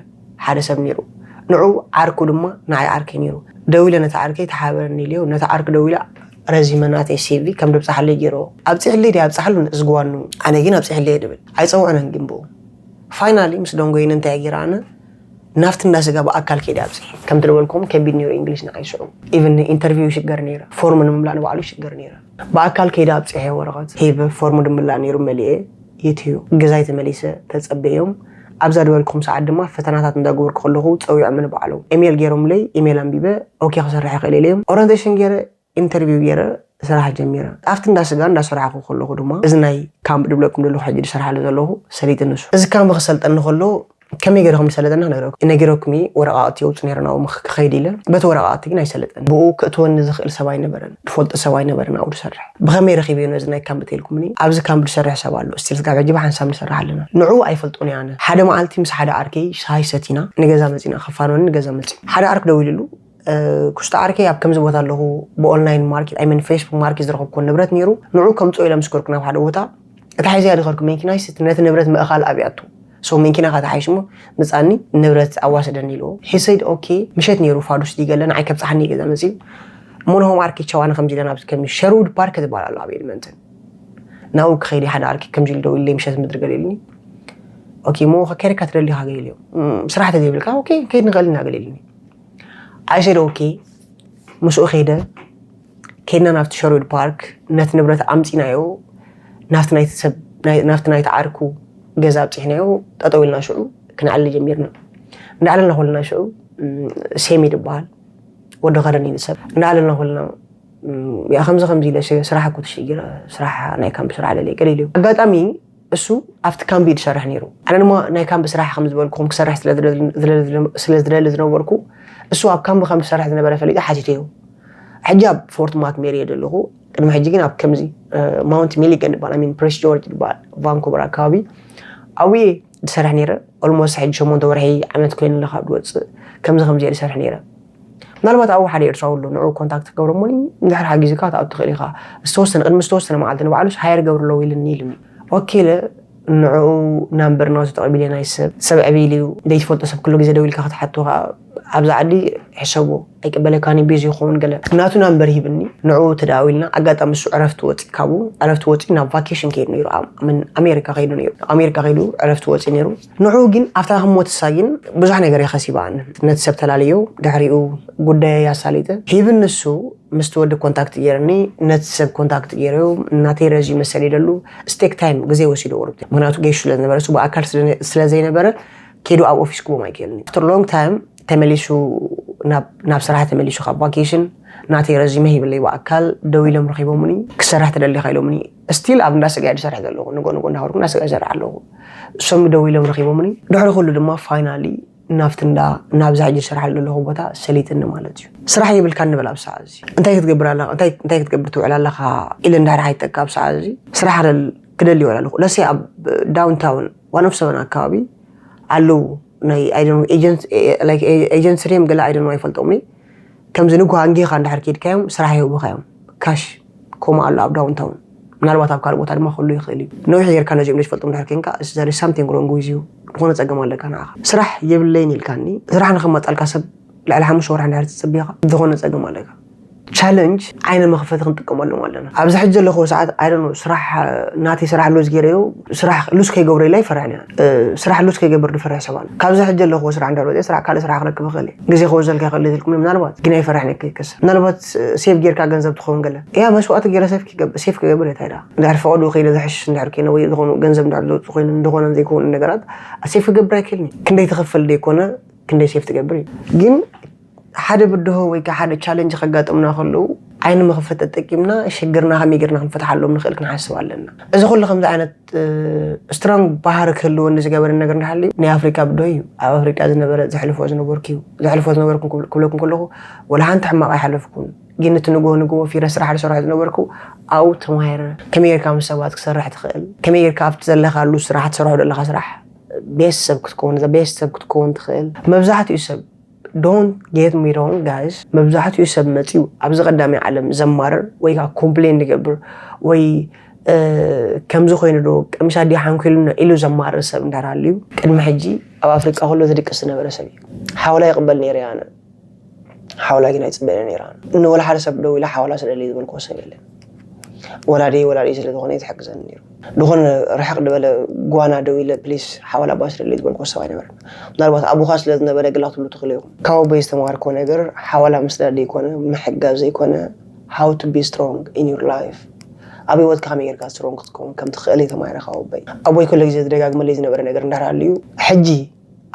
ሓደ ሰብ ነይሩ። ንዑ ዓርኩ ድማ ንዓይ ዓርከይ ነይሩ። ደዊለ ነቲ ዓርከይ ተሓበረኒ ኢለዮ። ነቲ ዓርኩ ደዊለ ረዚመ ናተይ ሲቪ ከም ደብፅሓለይ ገይርዎ። ኣብፅሕለይ ድየ ኣብፅሓሉ ንእዝግዋኑ። ኣነ ግን ኣብፅሕለይ ድብል ኣይፀውዕነን ግን ብኡ። ፋይናሊ ምስ ደንጎይኒ እንታይ ገይረ ኣነ ናብቲ እንዳ ስጋ ብኣካል ከይደ ኣብፅሐ። ከምቲ ዝበልኩም ከቢድ ነይሩ እንግሊሽ ንዓይ ሽዑ። ኢቨን ኢንተርቪው ይሽገር ነይረ፣ ፎርም ንምምላእ ንባዕሉ ይሽገር ነይረ። ብኣካል ከይደ ኣብፅሐ ወረቐት ሂበ ፎርም ድምላእ ነይሩ መሊኤ። ይትዩ ገዛይ ተመሊሰ ተፀበዮም። ኣብዛ ዝበልኩም ሰዓት ድማ ፈተናታት እንዳገበርኩ ከለኹ ፀዊዖም ንባዕሎም ኢሜል ገይሮምለይ። ኢሜል ኣንቢበ ኦኬ ክሰርሕ ይኽእል ኢለዮም። ኦሪንቴሽን ገይረ ኢንተርቪው ገይረ ስራሕ ጀሚረ። ኣብቲ እንዳ ስጋ እንዳሰራሕኩ ከለኹ ድማ እዚ ናይ ካምፕ ድብለኩም ዘለኹ ሕጂ ዝሰርሓሉ ዘለኹ ሰሊጥኒ እሱ። እዚ ካምፕ ክሰልጠኒ ከሎ ከመይ ገይረ ከም ዝሰለጠኒ ክነግረኩም። ነጊረኩም እየ፣ ወረቃቅቲ የውፅእ ነይረ ናብኡ ምኽ- ክኸይድ ኢለ። በቲ ወረቃቅቲ ግን ኣይሰለጠኒ። ብኡ ክእትወኒ ዝኽእል ሰብ ኣይነበረን፣ ዝፈልጦ ሰብ ኣይነበረን ኣብኡ ዝሰርሕ። ብኸመይ ረኺበዮ ነዚ ናይ ካምፕ ተልኩምኒ? ኣብዚ ካምፕ ዝሰርሕ ሰብ ኣሎ፣ ስቲል ስጋብ ሕጂ ብሓንሳብ ንሰርሕ ኣለና። ንዑ ኣይፈልጦን እየ ኣነ። ሓደ መዓልቲ ምስ ሓደ ዓርከይ ሻሂ ሰቲና ንገዛ መፂና፣ ከፋንወኒ ንገዛ መፂ ሓደ ዓርክ ደዊልሉ ኩስታ ዓርከይ ኣብ ከምዚ ቦታ ኣለኹ፣ ብኦንላይን ማርኬት ኣይመን ፌስቡክ ማርኬት ዝረኸብኩዎ ንብረት ነይሩ። ንዑ ከምፅኦ ኢለ ምስ ከድኩ ናብ ሓደ ቦታ፣ እታ ሒዘያ ዝኸድኩ መኪናይ ስቲ ነቲ ንብረት ምእኻል ኣብያቱ። ሶ መኪና ከተሓይሽ እሞ ምፃኒ ንብረት ኣዋስደኒ ኢልዎ። ሂሰይድ ኦኬ። ምሸት ነይሩ፣ ፋዱስ ድገለ ንዓይ ከብፅሓኒ ገዛ መፅዩ። እሞ ንሆም ዓርከይ ቻው፣ ኣነ ከምዚ ኢለ ናብዚ ከም ሸርውድ ፓርክ ዝበሃል ኣሎ ኣብ ኤድመንተን፣ ናብኡ ክኸይድ ሓደ ዓርከይ ከምዚ ኢሉ ደው ኢለይ ምሸት ምድሪ ገለ ኢልኒ። ኦኬ እሞ ከከይድካ ትደሊኻ ገለ ኢልዮ። ስራሕ ተዘይብልካ ኦኬ ከይድ ንኽእል ኢና ገለ ኢልኒ። I said okay። ምስኡ ከይደ። ከይድና ናብቲ ሸርውድ ፓርክ ነቲ ንብረት ኣምፂናዮ፣ ናብቲ ናይቲ ሰብ ናይ- ናብቲ ናይቲ ዓርኩ ገዛ ኣብፂሕናዮ። ጠጠው ኢልና ሽዑ ክነዕሊ ጀሚርና። እንዳዕለልና ኮለና ሽዑ ም፣ ሴሚ ዝበሃል ወዲ ከረን እዩ ሰብ። እንዳዕለልና ኮለና ም፣ ያ ከምዚ ከምዚ ኢለ ሽ- ስራሕ እኮ ተሸጊረ፣ ስራሕ ናይ ካምፕ ስራሕ ደልየ ገለ ኢሉ። ኣጋጣሚ እሱ ኣብቲ ካምፕ እዩ ዝሰርሕ ነይሩ። ኣነ ድማ ናይ ካምፕ ስራሕ ከም ዝበልኩኹም ክሰርሕ ስለ ዝደሊ- ስለ ዝደሊ- ስለ ዝደሊ ዝነበርኩ፣ እሱ ኣብ ካምፕ ከም ዝሰርሕ ዝነበረ ፈሊጠ ሓቲተዮ። ሕጂ ኣብ ፎርት ማክሜሪ እየ ዘለኹ። ቅድሚ ሕጂ ግን ኣብ ከምዚ ማውንት ሚሊገን ይበሃል ሚን ፕሬስ ጆርጅ ይበሃል ቫንኩቨር ኣካባቢ ኣብኡ እየ ዝሰርሕ ነይረ። ኦልሞስት ሕጂ ሸሞንተ ወርሒ ዓመት ኮይኑ ኣለካ ኣብ ዝወፅእ ከምዚ ከምዚ እየ ዝሰርሕ ነይረ። ምናልባት ኣብኡ ሓደ ኤርትራዊ ኣሎ፣ ንዑ ኮንታክት ክገብረሞኒ እንድሕር ሓጊዝካ ክትኣቱ ትኽእል ኢኻ። ዝተወሰነ ቅድሚ ዝተወሰነ መዓልቲ ንባዕሉስ ሃየር ገብርሎ ኢልኒ ኢልኒ። ኦኬ ኢለ ንዕኡ ናምበር ናቱ ተቐቢለ ናይ ሰብ ሰብ ዕብይል እዩ ዘይትፈልጦ ሰብ ኩሉ ግዜ ደው ኢልካ ክትሓቶ ከዓ ኣብዚ ዓዲ ሕሰቦ ኣይቅበለካን እዩ ቢዚ ይኸውን ገለ ናቱ ናምበር ሂብኒ። ንዕኡ ተደዋዊልና ኣጋጣሚ እሱ ዕረፍቲ ወፂ ካብኡ ዕረፍቲ ወፂ ናብ ቫኬሽን ከይዱ ነይሩ። ኣም- ኣሜሪካ ከይዱ ነይሩ። ኣሜሪካ ከይዱ ዕረፍቲ ወፂ ነይሩ። ንዕኡ ግን ኣብታ ክሞትሳ ግን ብዙሕ ነገር የኸሲባኒ። ነቲ ሰብ ተላለዮ ድሕሪኡ ጉዳየ ያሳሊጠ ሂብኒ እሱ ምስቲ ወዲ ኮንታክት ገይርኒ ነቲ ሰብ ኮንታክት ገይረዮ እናተይ ረዚ መሰል ይደሉ ስቴክ ታይም ግዜ ወሲዶ ወርብ ምክንያቱ ገይሹ ስለዝነበረ እሱ ብኣካል ስለ ዘይነበረ ከይዱ ኣብ ኦፊስ ክቦም ኣይክእልን። ኣፍተር ሎንግ ታይም ተመሊሱ ናብ ስራሕ ተመሊሱ ካብ ቫኬሽን ናተይ ረዚመ ሂብለይ ብኣካል ደው ኢሎም ረኺቦምኒ። ክሰርሕ ትደሊኻ ኢሎምኒ። ስቲል ኣብ እንዳ ስጋ ዝሰርሕ ዘለኹ ንጎ ንጎ እንዳኸድኩ እንዳ ስጋ ይሰርሕ ኣለኹ። እሶም ደው ኢሎም ረኺቦምኒ። ድሕሪ ኩሉ ድማ ፋይናሊ ናብቲ እንዳ ናብዛ ሕጂ ዝሰርሓሉ ዘለኹ ቦታ ሰሊጥኒ ማለት እዩ። ስራሕ የብልካ ንበል ኣብ ሰዓት እዚ እንታይ ክትገብር ኣለኻ እንታይ እንታይ ክትገብር ትውዕል ኣለኻ ኢለ እንድሕር ሓይጠካ ኣብ ሰዓት እዚ ስራሕ ክደሊ ይውዕል ኣለኹ። ለሴ ኣብ ዳውንታውን ዋን ኦፍ ሰቨን ኣካባቢ ኣለዉ ናይ ኤጀንሲ ሪም ገለ ኣይደነ ኣይፈልጦም ከምዚ ንግሆ ኣንጊኻ እንድሕር ከይድካዮም ስራሕ የህቡኻዮም ካሽ ከምኡ ኣሎ ኣብ ዳውንታውን ምናልባት ኣብ ካልእ ቦታ ድማ ክህሉ ይኽእል እዩ ነዊሕ ጌርካ ነዚኦም ዘይትፈልጦም እንድሕር ኮንካ there is something wrong with you ዝኾነ ጸገም ኣለካ ንዓኻ ስራሕ የብለይን ኢልካኒ ስራሕ ንኸማጻልካ ሰብ ልዕሊ ሓሙሽተ ወርሒ እንድሕር ትጽቢኻ ዝኾነ ጸገም ኣለካ ቻለንጅ ዓይነ መኽፈቲ ክንጥቀመሎም ኣለና ኣብዚ ሕጂ ዘለኹዎ ሰዓት ኣይደኖ ስራሕ ናተይ ስራሕ ሉዝ ገይረዮ ስራሕ ሉዝ ከይገብሮ ኢላ ይፈርሕ ነያ ስራሕ ሉዝ ከይገብር ዝፈርሕ ሰብ ኣሎ ካብዚ ሕጂ ዘለኹዎ ስራሕ እንድሕር ወፅየ ስራሕ ካልእ ስራሕ ክረክብ ይኽእል እየ ግዜ ክወዘልካ ይኽእል ኢልኩም ምናልባት ግን ኣይፈርሕን እየ ከይከስር ምናልባት ሴፍ ጌርካ ገንዘብ ትኸውን ገለ እያ መስዋእቲ ገይረ ሴፍ ክገብር እንታይ ዳ እንድሕር ፈቐዱ ከይደ ዝሕሽ እንድሕር ኮይነ ወይ ዝኾኑ ገንዘብ እንድሕር ዝወፅእ ኮይኑ እንደኾነ ዘይከውን ነገራት ሴፍ ክገብር ኣይክእልን እዩ ክንደይ ትኸፈል ዘይኮነ ክንደይ ሴፍ ትገብር እዩ ግን ሓደ ብድሆ ወይ ከዓ ሓደ ቻለንጅ ከጋጥምና ከለዉ ዓይኒ መኽፈት ተጠቂምና ሽግርና ከመይ ጌርና ክንፈትሓሎም ንኽእል ክንሓስብ ኣለና እዚ ኩሉ ከምዚ ዓይነት ስትሮንግ ባህሪ ክህልወኒ ዝገበረ ነገር እንዳሃለዩ ናይ ኣፍሪቃ ብድሆ እዩ ኣብ ኣፍሪቃ ዝነበረ ዘሕልፎ ዝነበርኩ እዩ ዘሕልፎ ዝነበርኩም ክብለኩም ከለኹ ወላ ሓንቲ ሕማቕ ኣይሓለፍኩን ግን እቲ ንግሆ ንግሆ ፊረ ስራሕ ዝሰርሖ ዝነበርኩ ኣብኡ ተማሂረ ከመይ ጌርካ ምስ ሰባት ክሰርሕ ትኽእል ከመይ ጌርካ ኣብቲ ዘለኻሉ ስራሕ ትሰርሖ ዘለኻ ስራሕ ቤተሰብ ክትከውን እዛ ቤተሰብ ክትከውን ትኽእል። መብዛሕትኡ ሰብ፣ don't get me wrong guys፣ መብዛሕትኡ ሰብ መፂኡ ኣብዚ ቀዳማይ ዓለም ዘማርር ወይ ከዓ ኮምፕሌን ዝገብር ወይ ከምዚ ኮይኑ ዶ ቀሚሳ ድያ ሓንኪሉና ኢሉ ዘማርር ሰብ እንዳራልዩ ቅድሚ ሕጂ ኣብ ኣፍሪቃ ከሎ ዝድቅስ ዝነበረ ሰብ እዩ። ሓወላ ይቕበል ነይረ ኣነ። ሓወላ ግን ኣይፅበየን ነይራ። ንወላ ሓደ ሰብ ደው ኢለ ሓወላ ስደለይ ዝበልክዎ ሰብ የለን። ወላዲ ወላዲ ስለ ዝኾነ እዩ ዝሕግዘኒ ነይሩ። ዝኾነ ርሕቕ ዝበለ ጓና ደው ኢለ ፕሊስ ሓወላ ባ ስደለይ ዝበልክዎ ሰብ ኣይነበረን። ምናልባት ኣቡኻ ስለ ዝነበረ ግላ ክትብሉ ትኽእሉ ኢኹም። ካብ ኣቦይ ዝተማሃርክዎ ነገር ሓወላ ምስዳድ ዘይኮነ፣ ምሕጋዝ ዘይኮነ፣ how to be strong in your life። ኣብ ህይወትካ ከመይ ጌርካ ስትሮንግ ክትከውን ከም ትኽእል እየ ተማሂረ ካብ ኣቦይ። ኣቦይ ኩሉ ግዜ ዝደጋግመለይ ዝነበረ ነገር እንዳሃለዩ ሕጂ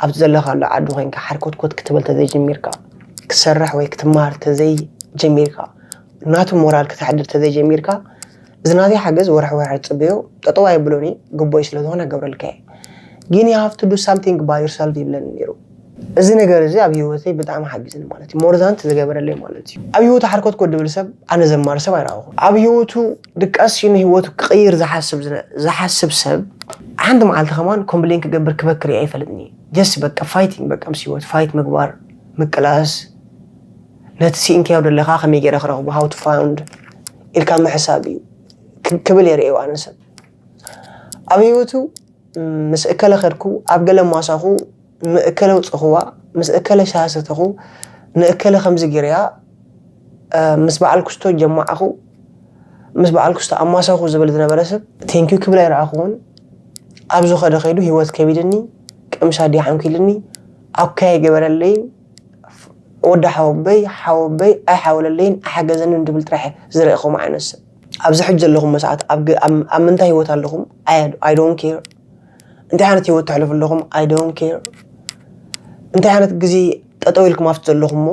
ኣብቲ ዘለኻሉ ዓዲ ኮይንካ ሓርኮትኮት ክትብል ተዘይጀሚርካ፣ ክትሰርሕ ወይ ክትመሃር ተዘይጀሚርካ፣ ናቱ ሞራል ክተሕድር ተዘይጀሚርካ፣ እዚ ናተይ ሓገዝ ወርሒ ወርሒ ትጽበዮ ጠጠው ኣይብሎን እየ፣ ግቦይ ስለ ዝኾነ ክገብረልካ እየ። ግን you have to do something by yourself ይብለኒ ነይሩ። እዚ ነገር እዚ ኣብ ህይወተይ ብጣዕሚ ሓጊዝኒ ማለት እዩ። ሞር ዛን ዝገበረለይ ማለት እዩ። ኣብ ህይወቱ ሓርኮትኮት ድብል ሰብ ኣነ ዘማር ሰብ ኣይረኣኹ። ኣብ ህይወቱ ድቃስ ሽኑ ህይወቱ ክቕይር ዝሓስብ ዝነ- ዝሓስብ ሰብ ሓንቲ መዓልቲ ከማን ኮምፕሌን ክገብር ክበክር እየ ኣይፈልጥኒ። ጀስት በቃ ፋይቲንግ በቃ ምስ ህይወት ፋይት ምግባር ምቅላስ ነቲ ሲኢንካዮ ዘለኻ ከመይ ገይረ ክረኽቦ how to found ኢልካ ምሕሳብ እዩ ክ- ክብል የርእዩ ኣነ ሰብ ኣብ ህይወቱ ምስ እከለ ከድኩ ኣብ ገለ ማሳኹ ንእከለ ውፅኹዋ ምስ እከለ ሻሂ ሰተኹ ንእከለ ከምዚ ገይረያ ምስ በዓል ክስቶ ጀማዕኹ ምስ በዓል ክስቶ ኣማሳኹ ዝብል ዝነበረ ሰብ ቴንኪዩ ክብል ኣይረኣኹውን። ኣብ ዝኸደ ከይዱ ህይወት ከቢድኒ ቀምሻ ድያ ሓንኪልኒ ኣኳ ኣይገበረለይን። ወዲ ሓወበይ ሓወበይ ኣይሓወለለይን ኣይሓገዘንን ድብል ጥራሕ ዝረእኹም ዓይነት ሰብ ኣብዚ ሕጂ ዘለኹም መሰዓት ኣብ ግ- ኣብ- ኣብ ምንታይ ህይወት ኣለኹም? I don't care። እንታይ ዓይነት ህይወት ተሕልፉ ኣለኹም? I don't care። እንታይ ዓይነት ግዜ ጠጠው ኢልኩም ኣብቲ ዘለኹም እሞ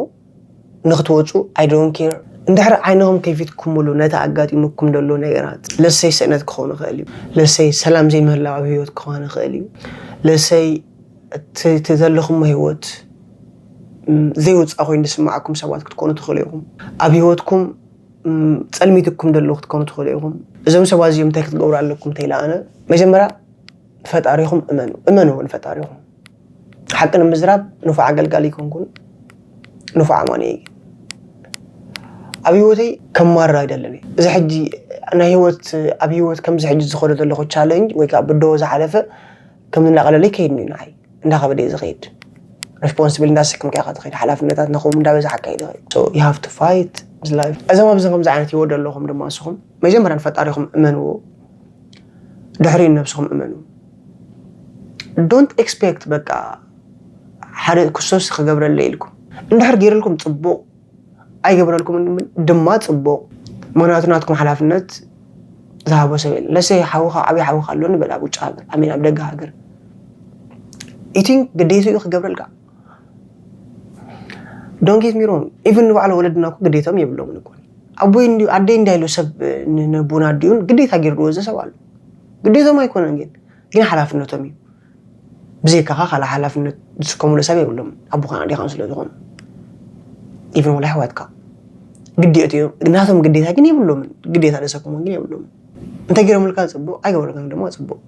ንክትወፁ? I don't care። እንድሕር ዓይንኹም ከፊትኩምሉ ነቲ ኣጋጢሙኩም ዘሎ ነገራት ለሰይ ስእነት ክኸውን ይኽእል እዩ። ለሰይ ሰላም ዘይምህላው ኣብ ህይወት ክኾን ይኽእል እዩ። ለሰይ እቲ እቲ ዘለኹሞ ህይወት ም፣ ዘይውፃእ ኮይኑ ዝስማዓኩም ሰባት ክትኮኑ ትኽእሉ ኢኹም። ኣብ ህይወትኩም ም፣ ጸልሚትኩም ዘለዉ ክትኮኑ ትኽእሉ ኢኹም። እዞም ሰባት እዚኦም እንታይ ክትገብሩ ኣለኩም ተይለ ኣነ መጀመርያ ንፈጣሪኹም እመኑ። እመኑ ንፈጣሪኹም። ሓቂ ንምዝራብ ንፉዕ ኣገልጋሊ ኣይኮንኩን፣ ንፉዕ ኣማኒ እየ። ግን ኣብ ህይወተይ ከማርር ኣይደልን እየ። እዚ ሕጂ ናይ ህይወት ኣብ ህይወት ከምዚ ሕጂ ዝኸዶ ዘለኹ ቻለንጅ ወይ ከዓ ብድሆ ዝሓለፈ ከም ዝናቐለለ ይከይድ እዩ ንዓይ። እንዳኸበደ እዩ ዝኸይድ። ሬስፖንስብል እንዳሰከምካ ኢኻ ትኸይድ። ሓላፍነታት ናኹም እንዳበዛሓካ እዩ ዝኸይድ። So you have to fight this life። እዞም ኣብዚ ከምዚ ዓይነት ህይወት ዘለኹም ድማ ንስኹም መጀመርያ ንፈጣሪኹም እመንዎ። ድሕሪኡ ነብስኹም እመኑ። Don't expect በቃ ሓደ ክሱስ ክገብረለይ ኢልኩም እንድሕር ገይርልኩም ጽቡቕ ኣይገብረልኩምን ድማ ጽቡቕ። ምኽንያቱ ናትኩም ሓላፍነት ዝሃቦ ሰብ የለን። ለሰይ ሓውኻ ዓብዪ ሓውኻ ኣሎ ንበል ኣብ ውጭ ሃገር ኣሜን ኣብ ደገ ሃገር ኢቲንክ ግዴትኡ ክገብረልካ። Don't get me wrong, even ንባዕሉ ወለድና እኮ ግዴቶም የብሎምን እኮ። ኣቦይ እንዲ ኣደይ እንዳ ኢሉ ሰብ ን- ንቡን ኣዲኡን ግዴታ ገይርዎ እዚ ሰብ ኣሎ። ግዴቶም ኣይኮነን ግን ግን ሓላፍነቶም እዩ። ብዘይካኻ ካልእ ሓላፍነት ዝስከሙሉ ሰብ የብሎም ኣቦኻን ኣዴኻን ስለ ዝኾኑ ኢቨን ወላ ኣሕዋትካ ግዴቱ እዮም ናቶም ግዴታ ግን የብሎምን ግዴታ ዘሰከሞም ግን የብሎምን እንተ ገይሮምልካ ፅቡቅ ኣይገበረልካን ድማ ፅቡቅ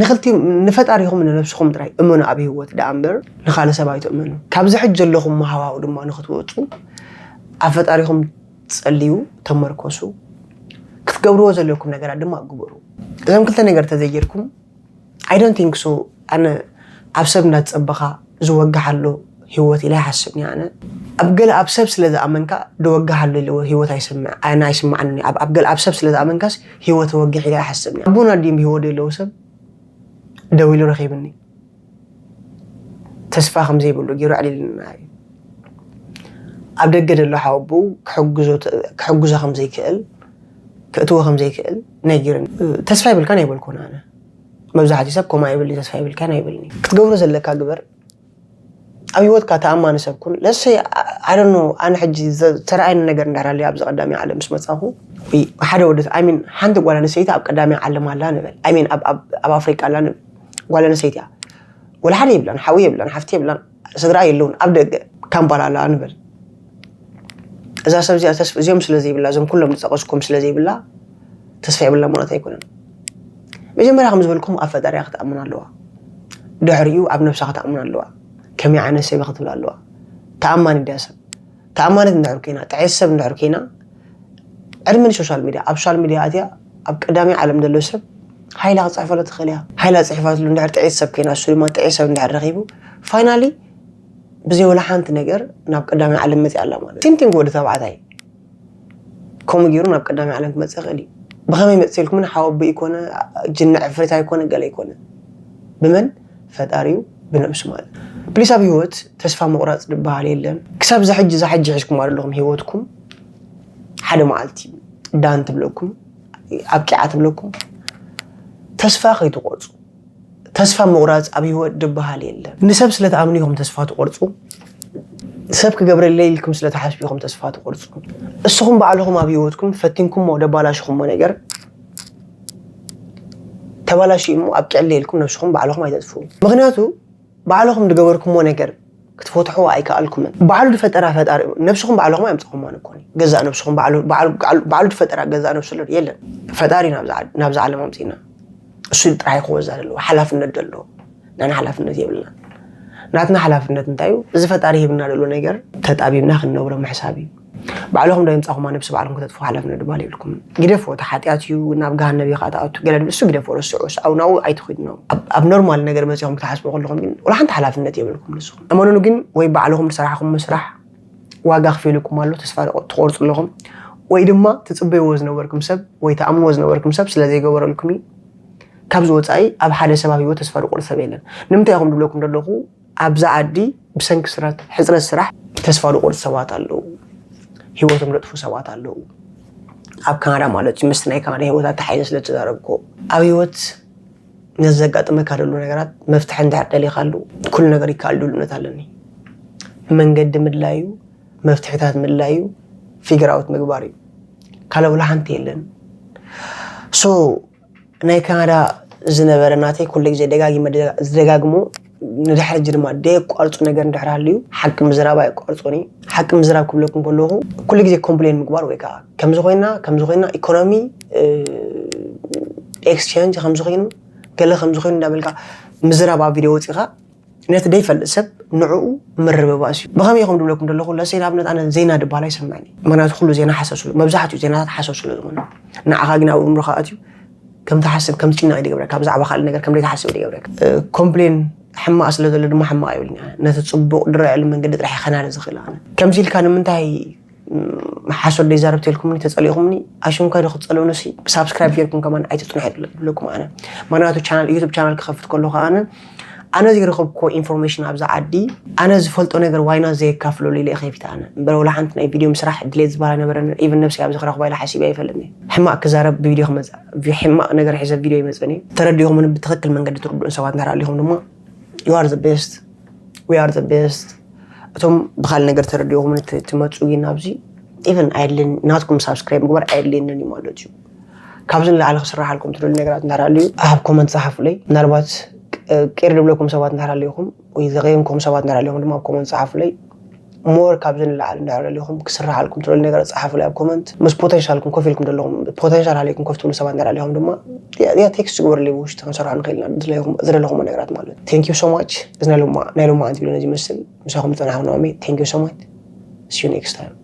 ንክልቲም ንፈጣሪኹም ንነብስኹም ጥራይ እመኑ ኣብ ህይወት ደኣ እምበር ንካልእ ሰብ ኣይትእመኑ ካብዚ ሕጂ ዘለኹም መሃዋው ድማ ንክትወፁ ኣብ ፈጣሪኹም ፀልዩ ተመርኮሱ ክትገብርዎ ዘለኩም ነገራት ድማ ግበሩ እዞም ክልተ ነገር ተዘይጌርኩም I don't think so ኣነ ኣብ ሰብ እንዳተፀበኻ ዝወግሕ ኣሎ ህይወት ኢለ ኣይሓስብን እየ ኣነ ኣብ ገለ ኣብ ሰብ ስለ ዝኣመንካ ዝወግሕ ኣሎ ኢለ ህይወት ኣይስምዕ ኣነ ኣይስምዓንን እዩ ኣብ ኣብ ገለ ኣብ ሰብ ስለ ዝኣመንካስ ህይወት ወግሕ ኢለ ኣይሓስብን እየ ኣቦን ኣዲን ብህይወት ዘለዉ ሰብ ደው ኢሉ ረኺብኒ ተስፋ ከም ዘይብሉ ገይሩ ኣዕሊልና እዩ ኣብ ደገ ዘሎ ሓወቦኡ ክሕግዞ ከም ዘይክእል ክእትዎ ከም ዘይክእል ነጊርኒ ተስፋ ይብልካን ኣይበልኩን ኣነ መብዛሕትኡ ሰብ ከምኡ ኣይብልኒ ተስፋ ይብልካን ኣይብልኒ ክትገብሮ ዘለካ ግበር ኣብ ህይወትካ ተኣማኒ ሰብ ኩን ለሰይ ኣደኖ ኣነ ሕጂ ዝተረኣየኒ ነገር እንዳራለዩ ኣብዚ ቀዳሚ ዓለም ምስ መፃኹ ሓደ ወዲ ኣይ ሚን ሓንቲ ጓል ኣንስተይቲ ኣብ ቀዳሚ ዓለም ኣላ ንበል ኣይ ሚን ኣብ ኣፍሪቃ ኣላ ንበል ጓል ኣንስተይቲ እያ ወላ ሓደ የብላን ሓዊ የብላን ሓፍቲ የብላን ስድራ የለውን ኣብ ደገ ካምፓላ ኣላ ንበል እዛ ሰብ እዚኣ ተስፋ እዚኦም ስለ ዘይብላ እዞም ኩሎም ዝጠቀስኩም ስለ ዘይብላ ተስፋ የብላ ማለት ኣይኮነን መጀመርያ ከም ዝበልኩም ኣብ ፈጣሪያ ክትኣምን ኣለዋ ድሕሪኡ ኣብ ነብሳ ክትኣምን ኣለዋ። ከመይ ዓይነት ሰብ ክትብል ኣለዋ። ተኣማኒ ድያ ሰብ? ተኣማኒት እንድሕር ኮይና፣ ጥዕየት ሰብ እንድሕር ኮይና፣ ዕድመ ንሶሻል ሚድያ፣ ኣብ ሶሻል ሚድያ ኣትያ ኣብ ቀዳማይ ዓለም ዘሎ ሰብ ሓይላ ክጽሕፈሉ ትኽእል እያ። ሓይላ ጽሒፋትሉ እንድሕር ጥዕየት ሰብ ኮይና፣ እሱ ድማ ጥዕየት ሰብ እንድሕር ረኺቡ፣ ፋይናሊ ብዘይ ወላ ሓንቲ ነገር ናብ ቀዳማይ ዓለም መጽያ ኣላ ማለት። ሴም ቲንግ ወዲ ተባዕታይ ከምኡ ገይሩ ናብ ቀዳማይ ዓለም ክመጽእ ይኽእል እዩ። ብኸመይ መጽእ ኢልኩምን ሓወቦ ይኮነ፣ ጅንዕ ፍሬት ኣይኮነ፣ ገለ ኣይኮነ። ብመን? ፈጣሪዩ ብነብሱ ማለት። ፕሊስ ኣብ ህይወት ተስፋ ምቑራጽ ዝበሃል የለን። ክሳብ እዛ ሕጂ፣ እዛ ሕጂ ሒዝኩማ ዘለኹም ህይወትኩም ሓደ መዓልቲ ዳን ትብለኩም፣ ኣብቂዓ ትብለኩም። ተስፋ ከይትቆርጹ። ተስፋ ምቑራጽ ኣብ ህይወት ዝበሃል የለን። ንሰብ ስለ ትኣምኑ ኢኹም ተስፋ ትቆርጹ። ሰብ ክገብረለይ ኢልኩም ስለ ትሓስቡ ኢኹም ተስፋ ትቆርጹ። እስኹም ባዕልኹም ኣብ ህይወትኩም ፈቲንኩሞ ደባላሽኹሞ ነገር ተባላሽዩ እሞ ኣብቂዕለይ ኢልኩም ነብስኹም ባዕልኹም ኣይተጥፍኡ። ምኽንያቱ ባዕልኹም ዝገበርኩሞ ነገር ክትፈትሕዎ ኣይከኣልኩምን። ባዕሉ ዝፈጠራ ፈጣሪ እዩ። ነብስኹም ባዕልኹም ኣየምጻኹማን እኮ። ገዛእ ነብስኹም ባዕሉ፣ ባዕሉ፣ ባዕሉ፣ ባዕሉ ዝፈጠራ ገዛእ ነብሱ ኣሎ የለን። ፈጣሪ ናብዛ ዓድ-፣ ናብዛ ዓለም ኣምጺእና። እሱ ጥራሕ እዩ ክወዛ ዘለዎ። ሓላፍነት ዘለዎ። ናና ሓላፍነት የብልና። ናትና ሓላፍነት እንታይ እዩ? እዚ ፈጣሪ ሂብና ዘሎ ነገር ተጣቢብና ክንነብሮ ምሕሳብ እዩ። ባዕልኹም ዶ የምጻኹማ ነብሲ ባዕልኹም ከተጥፍኡ ሓላፍነት ድማ የብልኩምን። ግደፎ፣ እቲ ሓጢኣት እዩ፣ ናብ ገሃነብ እዩ ከኣ ትኣቱ። ገለ ድብል እሱ ግደፎ፣ ረስዑ፣ እሱ ኣብ ናብኡ ኣይትኺዱ ነው። ኣብ፣ ኣብ ኖርማል ነገር መጺኹም ክትሓስቡ ከለኹም ግን ወላ ሓንቲ ሓላፍነት የብልኩም ንስኹም። እመኑኑ ግን ወይ ባዕልኹም ዝሰራሕኹም ስራሕ ዋጋ ክፊልኩም ኣሎ፣ ተስፋ ትቆ-፣ ትቆርጹ ኣለኹም። ወይ ድማ ትጽበይዎ ዝነበርኩም ሰብ ወይ ትኣምንዎ ዝነበርኩም ሰብ ስለ ዘይገበረልኩም እዩ። ካብዚ ወጻኢ ኣብ ሓደ ሰብ ኣብ ህይወት ተስፋ ዝቆርጽ ሰብ የለን። ንምንታይ ኢኹም ዝብለኩም ዘለኹ ኣብዛ ዓዲ ብሰንኪ ስራት-፣ ሕጽረት ስራሕ ተስፋ ዝቆርጹ ሰባት ኣለዉ። ህይወቶም ዘጥፉ ሰባት ኣለዉ። ኣብ ካናዳ ማለት እዩ። ምስቲ ናይ ካናዳ ህይወት ኣተሓሒዘ ስለ እተዛረብኩ። ኣብ ህይወት ነዚ ዘጋጥመካ ዘሎ ነገራት መፍትሒ እንድሕር ደሊኻሉ፣ ኩሉ ነገር ይከኣል ዝብል እምነት ኣለኒ። መንገዲ ምድላዩ፣ መፍትሒታት ምድላዩ፣ ፊገር ኣውት ምግባር እዩ። ካልእ ወላ ሓንቲ የለን። ሶ፣ ናይ ካናዳ ዝነበረ ናተይ ኩሉ ግዜ ደጋጊመ ደጋ-፣ ዝደጋግሞ፣ ንድሕሪ ሕጂ ድማ ደየቋርጾ ነገር እንድሕር ሃልዩ፣ ሓቂ ምዝራብ ኣየቋርጾን እዩ። ሓቂ ምዝራብ ክብለኩም ከለኹ፣ ኩሉ ግዜ ኮምፕሌን ምግባር ወይ ከዓ ከምዚ ኮይና፣ ከምዚ ኮይና፣ ኢኮኖሚ፣ እ፣ ኤክስቼንጅ ከምዚ ኮይኑ፣ ገለ ከምዚ ኮይኑ እንዳበልካ ምዝራብ ኣብ ቪድዮ ወጺኻ፣ ነቲ ደይፈልጥ ሰብ ንዕኡ ምርብባስ እዩ። ብኸመይ ኢኹም ድብለኩም ዘለኹ፣ ለሰይ ንኣብነት ኣነ ዜና ድበሃል ኣይሰምዕን እየ። ምኽንያቱ ኩሉ ዜና ሓሰብ ስለ፣ መብዛሕትኡ ዜናታት ሓሰብ ስለ ዝኾነ። ንዓኻ ግን ኣብ እምሮኻ ኣትዩ ከም ትሓስብ፣ ከም ትጭነቕ እዩ ዝገብረካ። ብዛዕባ ካልእ ነገር ከም ዘይትሓስብ እዩ ዝገብረካ። እ፣ ኮምፕሌን ሕማቕ ስለ ዘሎ ድማ ሕማቕ ኣይብልን እየ። ነቲ ጽቡቕ ዝረኣየሉ መንገዲ ጥራሕ እየ ከናዲ ዝኽእል ኣነ። ከምዚ ኢልካ ንምንታይ ሓሶት ደይዛረብ ተልኩምኒ፣ ተጸሊእኩምኒ፣ ኣሽምካ ዶ ክትጸልኡኒ ሲ፣ ሳብስክራይብ ጌርኩም ከማን ኣይትጽንሑ ይብለኩም ኣነ። ምኽንያቱ ቻናል፣ ዩቱብ ቻናል ክኸፍት ከለኹ ኣነ፣ ኣነ ዘይረኸብኩዎ ኢንፎርሜሽን ኣብዛ ዓዲ፣ ኣነ ዝፈልጦ ነገር ዋይና ዘየካፍለሉ ኢለ እየ ከፊተ ኣነ። እምበር ወላ ሓንቲ ናይ ቪድዮ ምስራሕ ድሌት ዝበሃል ኣይነበረንን። ኢቭን ነብሰይ ኣብዚ ክረኽባ ኢለ ሓሲበ ኣይፈልጥን እየ። ሕማቕ ክዛረብ ብቪድዮ ክመጽእ፣ ቪ-፣ ሕማቕ ነገር ሒዘ ቪድዮ ይመጽእን እዩ። ተረዲእኹምኒ ብትኽክል መንገዲ ትርድኡን ሰባት እንድሕር ኣሊኹም ድማ፣ you are the best፣ we are the best። እቶም ብኻልእ ነገር ተረዲእኹምኒ ት-፣ ትመጹ ግን ኣብዚ፣ ኢቨን ኣየድልን፣ ናትኩም ሳብስክራይብ ምግባር ኣየድልየንን እዩ ማለት እዩ። ካብዚ ንላዕሊ ክስራሓልኩም ትደልዩ ነገራት እንድሕር ኣልዩ፣ ኣብ ኮመንት ጸሓፉለይ። ምናልባት፣ እ፣ ቅር ዝብለኩም ሰባት እንድሕር ኣሊኹም ወይ ዘቐየምኩም ሰባት እንድሕር ኣሊኹም ድማ ኣብ ኮመንት ጸሓፉለይ። ሞር ካብዚ ንላዕሊ እንድሕር ኣሊኹም ክስራሓልኩም ትደልዩ ነገራት ጸሓፉለይ ኣብ ኮመንት። ምስ ፖቴንሻልኩም ኮፍ ኢልኩም ዘለኹም፣ ፖቴንሻል ሃልይኩም ኮፍ ትብሉ ሰባት እንድሕር ኣሊኹም ድማ፣ ያ፣ ያ ቴክስት ግበሩለይ፣ ብውሽጢ ክንሰርሖ ንኽእል ኢና፣ ዝደለኹም፣ ዝደለኹም ነገራት ማለት እዩ። Thank you so much። እዚ ናይ ሎማ-፣ ናይ ሎማዓንቲ ቪድዮ ነዚ ይመስል። ምሳኹም ዝጸናሕኩ ናኦሚ። Thank you so much። See you next time።